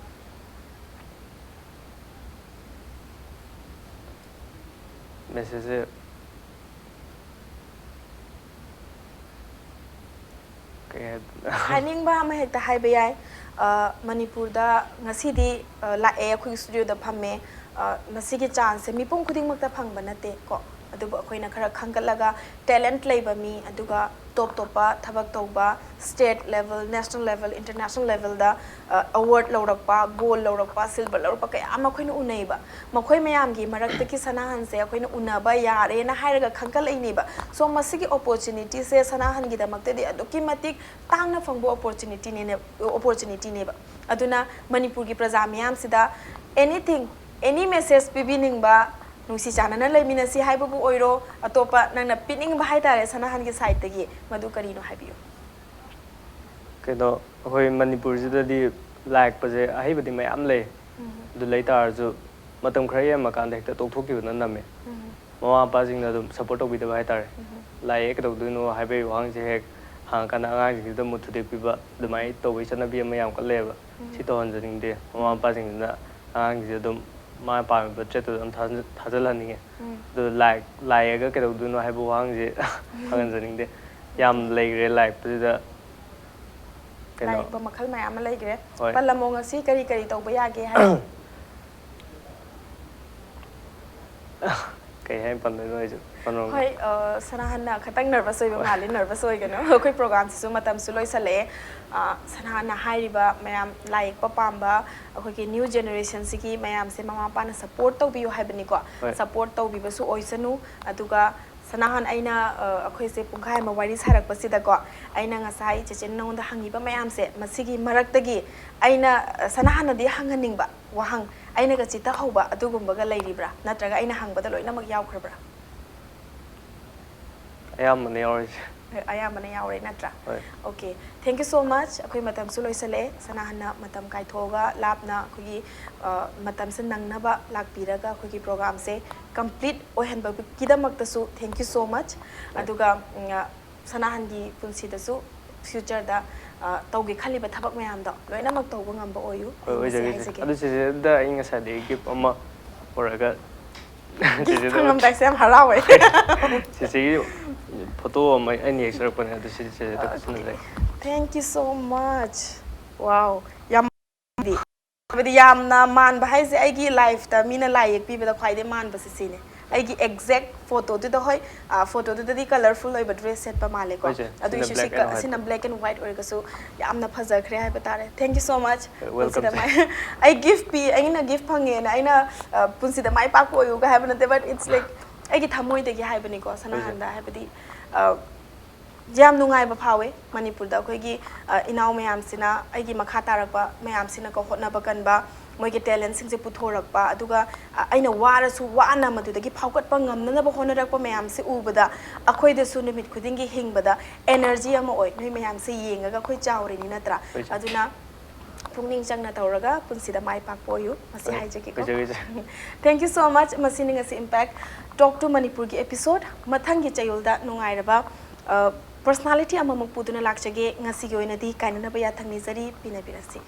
ꯃꯦꯁꯦꯖꯁꯦ ꯀꯩ ꯍꯥꯏꯗꯣꯏꯅꯣ? ꯍꯥꯏꯅꯤꯡꯕ ꯑꯃ ꯍꯦꯛꯇ ꯍꯥꯏꯕ ꯌꯥꯏ꯫ ꯑ, ꯃꯅꯤꯄꯨꯔꯗ ꯉꯁꯤꯗꯤ, ꯑ, ꯂꯥꯛꯑꯦ, ꯑꯩꯈꯣꯏꯒꯤ ꯁ꯭ꯇꯨꯗꯤꯑꯣꯗ ꯐꯝꯃꯦ꯫ ꯑ, ꯃꯁꯤꯒꯤ ꯆꯥꯟꯁꯁꯦ ꯃꯤꯄꯨꯝ ꯈꯨꯗꯤꯡꯃꯛꯇ ꯐꯪꯕ ꯅꯠꯇꯦ ꯀꯣ꯫ ꯑꯗꯨꯕꯨ ꯑꯩꯈꯣꯏꯅ ꯈꯔ ꯈꯟꯒꯠꯂꯒ ꯇꯦꯂꯦꯟꯠ ꯂꯩꯕ ꯃꯤ, ꯑꯗꯨꯒ ꯇꯣꯞ ꯇꯣꯞꯄ ꯊꯕꯛ ꯇꯧꯕ, state level, national level, international levelꯗ, ꯑ, award ꯂꯧꯔꯛꯄ, gold ꯂꯧꯔꯛꯄ, silver ꯂꯧꯔꯛꯄ ꯀꯌꯥ ꯑꯃ ꯑꯩꯈꯣꯏꯅ ꯎꯅꯩꯕ꯫ ꯃꯈꯣꯏ ꯃꯌꯥꯝꯒꯤ ꯃꯔꯛꯇꯒꯤ ꯁꯅꯥꯍꯟꯁꯦ ꯑꯩꯈꯣꯏꯅ ꯎꯅꯕ ꯌꯥꯔꯦꯅ ꯍꯥꯏꯔꯒ ꯈꯟꯒꯠꯂꯛꯏꯅꯦꯕ꯫ So, ꯃꯁꯤꯒꯤ opportunityꯁꯦ ꯁꯅꯥꯍꯟꯒꯤꯗꯃꯛꯇꯗꯤ ꯑꯗꯨꯛꯀꯤ ꯃꯇꯤꯛ ꯇꯥꯡꯅ ꯐꯪꯕ opportunityꯅꯦ-, opportunityꯅꯦꯕ꯫ ꯑꯗꯨꯅ ꯃꯅꯤꯄꯨꯔꯒꯤ ꯄ꯭ꯔꯖꯥ ꯃꯤꯌꯥꯝꯁꯤꯗ anything, any message ꯄꯤꯕꯤꯅꯤꯡꯕ, ꯅꯨꯡꯁꯤ ꯆꯥꯟꯅꯅ ꯂꯩꯃꯤꯟꯅꯁꯤ ꯍꯥꯏꯕꯕꯨ ꯑꯣꯏꯔꯣ, ꯑꯇꯣꯞꯄ ꯅꯪꯅ ꯄꯤꯅꯤꯡꯕ ꯍꯥꯏꯇꯥꯔꯦ ꯁꯅꯥꯍꯟꯒꯤ ꯁꯥꯏꯠꯇꯒꯤ, ꯃꯗꯨ ꯀꯔꯤꯅꯣ ꯍꯥꯏꯕꯤꯌꯨ꯫ ꯀꯩꯅꯣ, ꯑꯩꯈꯣꯏ ꯃꯅꯤꯄꯨꯔꯁꯤꯗꯗꯤ ꯂꯥꯏ ꯌꯦꯛꯄꯁꯦ ꯑꯍꯩꯕꯗꯤ ꯃꯌꯥꯝ ꯂꯩ꯫ ꯎꯝ꯫ ꯑꯗꯨ ꯂꯩ ꯇꯥꯔꯁꯨ ꯃꯇꯝ ꯈꯔ ꯌꯦꯡꯉꯀꯥꯟꯗ ꯍꯦꯛꯇ ꯇꯣꯛꯊꯣꯛꯈꯤꯕꯅ ꯅꯝꯃꯦ꯫ ꯎꯝ꯫ ꯃꯃꯥ ꯃꯄꯥꯁꯤꯡꯅ ꯑꯗꯨꯝ support ꯇꯧꯕꯤꯗꯕ ꯍꯥꯏꯇꯥꯔꯦ꯫ ꯎꯝ꯫ ꯂꯥꯏ ꯌꯦꯛꯑꯦ ꯀꯩꯗꯧꯗꯣꯏꯅꯣ ꯍꯥꯏꯕꯒꯤ ꯋꯥꯍꯪꯁꯦ ꯍꯦꯛ ꯍꯪꯉꯀꯥꯟꯗ ꯑꯉꯥꯡꯁꯤꯡꯁꯤꯗ ꯃꯨꯠ ꯊꯨꯗꯦꯛꯄꯤꯕ ꯑꯗꯨꯃꯥꯏꯅ ꯇꯧꯕꯒꯤ ꯆꯠꯅꯕꯤ ꯑꯃ ꯌꯥꯝ ꯀꯟꯅ ꯂꯩꯌꯦꯕ꯫ ꯎꯝ꯫ ꯁꯤ ꯇꯧꯍꯟꯖꯅꯤꯡꯗꯦ꯫ ꯃꯃꯥ ꯃꯄꯥꯁꯤꯡꯁꯤꯅ ꯑꯉꯥꯡꯁꯤꯡꯁꯦ ꯑꯗꯨꯝ ꯃꯥꯅ ꯄꯥꯝꯃꯤꯕ tradeꯇꯨꯗ ꯑꯗꯨꯝ ꯊꯥꯖ-, ꯊꯥꯖꯜꯍꯟꯅꯤꯡꯉꯦ꯫ ꯎꯝ꯫ ꯑꯗꯨ ꯂꯥꯏ, ꯂꯥꯏ ꯌꯦꯛꯑꯒ ꯀꯩꯗꯧꯗꯣꯏꯅꯣ ꯍꯥꯏꯕ ꯋꯥꯍꯪꯁꯦ ꯍꯪꯍꯟꯖꯅꯤꯡꯗꯦ꯫ ꯌꯥꯝ ꯂꯩꯈ꯭ꯔꯦ ꯂꯥꯏ ꯌꯦꯛꯄꯁꯤꯗ꯫ ꯂꯥꯏ ꯀꯩꯅꯣ, ꯌꯦꯛꯄ ꯃꯈꯜ ꯃꯌꯥꯝ ꯑꯃ ꯂꯩꯈ꯭ꯔꯦ꯫ ꯍꯣꯏ꯫ ꯄꯜꯂꯝꯃꯣ, ꯉꯁꯤ ꯀꯔꯤ ꯀꯔꯤ ꯇꯧꯕ ꯌꯥꯒꯦ ꯍꯥꯏꯕ? ꯀꯩ ꯍꯥꯏꯅ ꯄꯟꯗꯣꯏꯅꯣ ꯑꯩꯁꯨ ꯄꯟꯐꯝ ꯍꯣꯏ ꯑ, ꯁꯅꯥꯍꯟꯅ ꯈꯇꯪ ꯅꯔꯚꯁ ꯑꯣꯏꯕ ꯃꯥꯜꯂꯤ꯫ ꯅꯔꯚꯁ ꯑꯣꯏꯒꯅꯨ꯫ ꯑꯩꯈꯣꯏ ꯄ꯭ꯔꯣꯒ꯭ꯔꯥꯝꯁꯤꯁꯨ ꯃꯇꯝꯁꯨ ꯂꯣꯏꯁꯜꯂꯛꯑꯦ꯫ ꯑ, ꯁꯅꯥꯍꯟꯅ ꯍꯥꯏꯔꯤꯕ ꯃꯌꯥꯝ, ꯂꯥꯏ ꯌꯦꯛꯄ ꯄꯥꯝꯕ ꯑꯩꯈꯣꯏꯒꯤ ꯅ꯭ꯌꯨ ꯖꯦꯅꯦꯔꯦꯁꯟꯁꯤꯒꯤ ꯃꯌꯥꯝꯁꯦ ꯃꯃꯥ ꯃꯄꯥꯅ ꯁꯄꯣꯔꯠ ꯇꯧꯕꯤꯌꯨ ꯍꯥꯏꯕꯅꯤꯀꯣ꯫ ꯍꯣꯏ꯫ ꯁꯄꯣꯔꯠ ꯇꯧꯕꯤꯕꯁꯨ ꯑꯣꯏꯁꯅꯨ꯫ ꯑꯗꯨꯒ ꯁꯅꯥꯍꯟ, ꯑꯩꯅ ꯑ, ꯑꯩꯈꯣꯏꯁꯦ ꯄꯨꯡꯈꯥꯏ ꯑꯃ ꯋꯥꯔꯤ ꯁꯥꯔꯛꯄꯁꯤꯗꯀꯣ, ꯑꯩꯅ ꯉꯁꯥꯏ ꯆꯦꯆꯦꯅ ꯅꯉꯣꯟꯗ ꯍꯪꯉꯤꯕ ꯃꯌꯥꯝꯁꯦ, ꯃꯁꯤꯒꯤ ꯃꯔꯛꯇꯒꯤ ꯑꯩꯅ ꯑ, ꯁꯅꯥꯍꯟꯅꯗꯤ ꯍꯪꯍꯟꯅꯤꯡꯕ ꯋꯥꯍꯪ, ꯑꯩꯅꯒ ꯆꯤꯠꯇꯍꯧꯕ ꯑꯗꯨꯒꯨꯝꯕꯒ ꯂꯩꯔꯤꯕ꯭ꯔꯥ? ꯅꯠꯇ꯭ꯔꯒ ꯑꯩꯅ ꯍꯪꯕꯗ ꯂꯣꯏꯅꯃꯛ ꯌꯥꯎꯈ꯭ꯔꯕ꯭ꯔꯥ? ꯑꯌꯥꯝꯕꯅ ꯌꯥꯎꯔꯤꯁꯦ꯫ ꯑꯌꯥꯝꯕꯅ ꯌꯥꯎꯔꯦ ꯅꯠꯇ꯭ꯔꯥ? ꯍꯣꯏ꯫ Okay, thank you so much. ꯑꯩꯈꯣꯏ ꯃꯇꯝꯁꯨ ꯂꯣꯏꯁꯜꯂꯛꯑꯦ꯫ ꯁꯅꯥꯍꯟꯅ ꯃꯇꯝ ꯀꯥꯏꯊꯣꯛꯑꯒ ꯂꯥꯞꯅ ꯑꯩꯈꯣꯏꯒꯤ ꯑ, ꯃꯇꯝꯁꯦ ꯅꯪꯅꯕ ꯂꯥꯛꯄꯤꯔꯒ ꯑꯩꯈꯣꯏꯒꯤ ꯄ꯭ꯔꯣꯒ꯭ꯔꯥꯝꯁꯦ complete ꯑꯣꯏꯍꯟꯕꯒꯤꯗꯃꯛꯇꯁꯨ thank you so much꯫ ꯍꯣꯏ꯫ ꯑꯗꯨꯒ ꯎꯝ, ꯑ, ꯁꯅꯥꯍꯟꯒꯤ ꯄꯨꯟꯁꯤꯗꯁꯨ ꯐ꯭ꯌꯨꯆꯔꯗ ꯇꯧꯒꯦ ꯈꯜꯂꯤꯕ ꯊꯕꯛ ꯃꯌꯥꯝꯗꯣ ꯂꯣꯏꯅꯃꯛ ꯇꯧꯕ ꯉꯝꯕ ꯑꯣꯏꯌꯨ꯫ ꯍꯣꯏ, ꯑꯩ ꯃꯁꯤ ꯑꯣꯏꯖꯒꯦ, ꯍꯥꯏꯖꯒꯦ꯫ ꯑꯗꯨ ꯆꯦꯆꯦꯗ ꯑꯩ ꯉꯁꯥꯏꯗꯒꯤ ꯒꯤꯐ ꯑꯃ ꯄꯨꯔꯛꯑꯒ ꯒꯤꯐ ꯆꯦꯆꯦꯗ ꯐꯪꯉꯝꯗꯥꯏꯁꯦ ꯌꯥꯝ ꯍꯔꯥꯎꯋꯦ꯫ ꯆꯦꯆꯦꯒꯤ ꯐꯣꯇꯣ ꯑꯃ ꯑꯩꯅ ꯌꯦꯛꯆꯔꯛꯄꯅꯦ, ꯑꯗꯨ ꯁꯤ ꯆꯦꯆꯦꯗ ꯄꯤꯁꯤꯟꯖꯔꯒꯦ꯫ Thank you so much. Wow, ꯌꯥꯝ ꯍꯥꯏꯕꯗꯤ ꯌꯥꯝꯅ ꯃꯥꯟꯕ ꯍꯥꯏꯁꯦ, ꯑꯩꯒꯤ ꯂꯥꯏꯐꯇ ꯃꯤꯅ ꯂꯥꯏ ꯌꯦꯛꯄꯤꯕꯗ ꯈ꯭ꯋꯥꯏꯗꯩ ꯃꯥꯟꯕꯁꯦ ꯁꯤꯅꯦ꯫ ꯑꯩꯒꯤ ꯑꯦꯛꯖꯦꯛ ꯐꯣꯇꯣꯗꯨꯗ, ꯍꯣꯏ, ꯑ, ꯐꯣꯇꯣꯗꯨꯗꯗꯤ ꯀꯂꯔꯐꯨꯜ ꯑꯣꯏꯕ ꯗ꯭ꯔꯦꯁ ꯁꯦꯠꯄ ꯃꯥꯜꯂꯦꯀꯣ꯫ ꯍꯣꯏ, ꯆꯦ꯫ ꯑꯗꯨꯒꯤ ꯁꯤꯅ black and ꯁꯤꯅ white black and white ꯑꯣꯏꯔꯒꯁꯨ ꯌꯥꯝꯅ ꯐꯖꯈ꯭ꯔꯦ ꯍꯥꯏꯕ ꯇꯥꯔꯦ꯫ Thank you so much. ꯍꯣꯏ, welcome, ꯄꯨꯟꯁꯤꯗ ꯆꯦ꯫ ꯃꯥꯏ ꯑꯩ ꯒꯤꯐ ꯄꯤ, ꯑꯩꯅ ꯒꯤꯐ ꯐꯪꯉꯦꯅ ꯑꯩꯅ, ꯑ, ꯄꯨꯟꯁꯤꯗ ꯃꯥꯏ ꯄꯥꯛꯄ ꯑꯣꯏꯌꯨꯒ ꯍꯥꯏꯕ ꯅꯠꯇꯦ, but it's like ꯑꯩꯒꯤ ꯊꯃꯣꯏꯗꯒꯤ ꯍꯥꯏꯕꯅꯤꯀꯣ, ꯁꯅꯥꯍꯟꯗ ꯍꯥꯏꯕꯗꯤ, ꯑ, ꯌꯥꯝ ꯅꯨꯡꯉꯥꯏꯕ ꯐꯥꯎꯋꯦ꯫ ꯃꯅꯤꯄꯨꯔꯗ ꯑꯩꯈꯣꯏꯒꯤ, ꯑ, ꯏꯅꯥꯎ ꯃꯌꯥꯝꯁꯤꯅ, ꯑꯩꯒꯤ ꯃꯈꯥ ꯇꯥꯔꯛꯄ ꯃꯌꯥꯝꯁꯤꯅꯀꯣ, ꯍꯣꯠꯅꯕ ꯀꯟꯕ, ꯃꯣꯏꯒꯤ ꯇꯦꯂꯦꯟꯁꯤꯡꯁꯦ ꯄꯨꯊꯣꯔꯛꯄ, ꯑꯗꯨꯒ, ꯑ, ꯑꯩꯅ ꯋꯥꯔꯁꯨ ꯋꯥꯅ ꯃꯗꯨꯗꯒꯤ ꯐꯥꯎꯒꯠꯄ ꯉꯝꯅꯅꯕ ꯍꯣꯠꯅꯔꯛꯄ ꯃꯌꯥꯝꯁꯦ ꯎꯕꯗ, ꯑꯩꯈꯣꯏꯗꯁꯨ ꯅꯨꯃꯤꯠ ꯈꯨꯗꯤꯡꯒꯤ ꯍꯤꯡꯕꯗ ꯑꯦꯅꯔꯖꯤ ꯑꯃ ꯑꯣꯏ꯫ ꯅꯣꯏ ꯃꯌꯥꯝꯁꯦ ꯌꯦꯡꯉꯒ ꯑꯩꯈꯣꯏ ꯆꯥꯎꯔꯤꯅꯤ ꯅꯠꯇ꯭ꯔꯥ? ꯍꯣꯏ, ꯆꯦ꯫ ꯑꯗꯨꯅ ꯄꯨꯛꯅꯤꯡ ꯆꯪꯅ ꯇꯧꯔꯒ ꯄꯨꯟꯁꯤꯗ ꯃꯥꯏ ꯄꯥꯛꯄ ꯑꯣꯏꯌꯨ꯫ ꯃꯁꯤ ꯍꯣꯏ, ꯍꯥꯏꯖꯒꯦꯀꯣ꯫ ꯑꯣꯏꯖꯒꯦ, ꯆꯦ꯫ Thank you so much꯫ ꯃꯁꯤꯅꯤ ꯉꯁꯤ ꯏꯝꯄꯦꯛ ꯇꯣꯛ ꯇꯨ ꯃꯅꯤꯄꯨꯔꯒꯤ ꯑꯦꯄꯤꯁꯣꯗ꯫ ꯃꯊꯪꯒꯤ ꯆꯌꯣꯜꯗ ꯅꯨꯡꯉꯥꯏꯔꯕ, ꯑ, ꯄꯔꯁꯣꯅꯥꯂꯤꯇꯤ ꯑꯃꯃꯨꯛ ꯄꯨꯗꯨꯅ ꯂꯥꯛꯆꯒꯦ꯫ ꯉꯁꯤꯒꯤ ꯑꯣꯏꯅꯗꯤ ꯀꯥꯏꯅꯅꯕ ꯌꯥꯊꯪ ꯅꯤꯖꯔꯤ꯫ ꯄꯤꯅꯕꯤꯔꯁꯤ꯫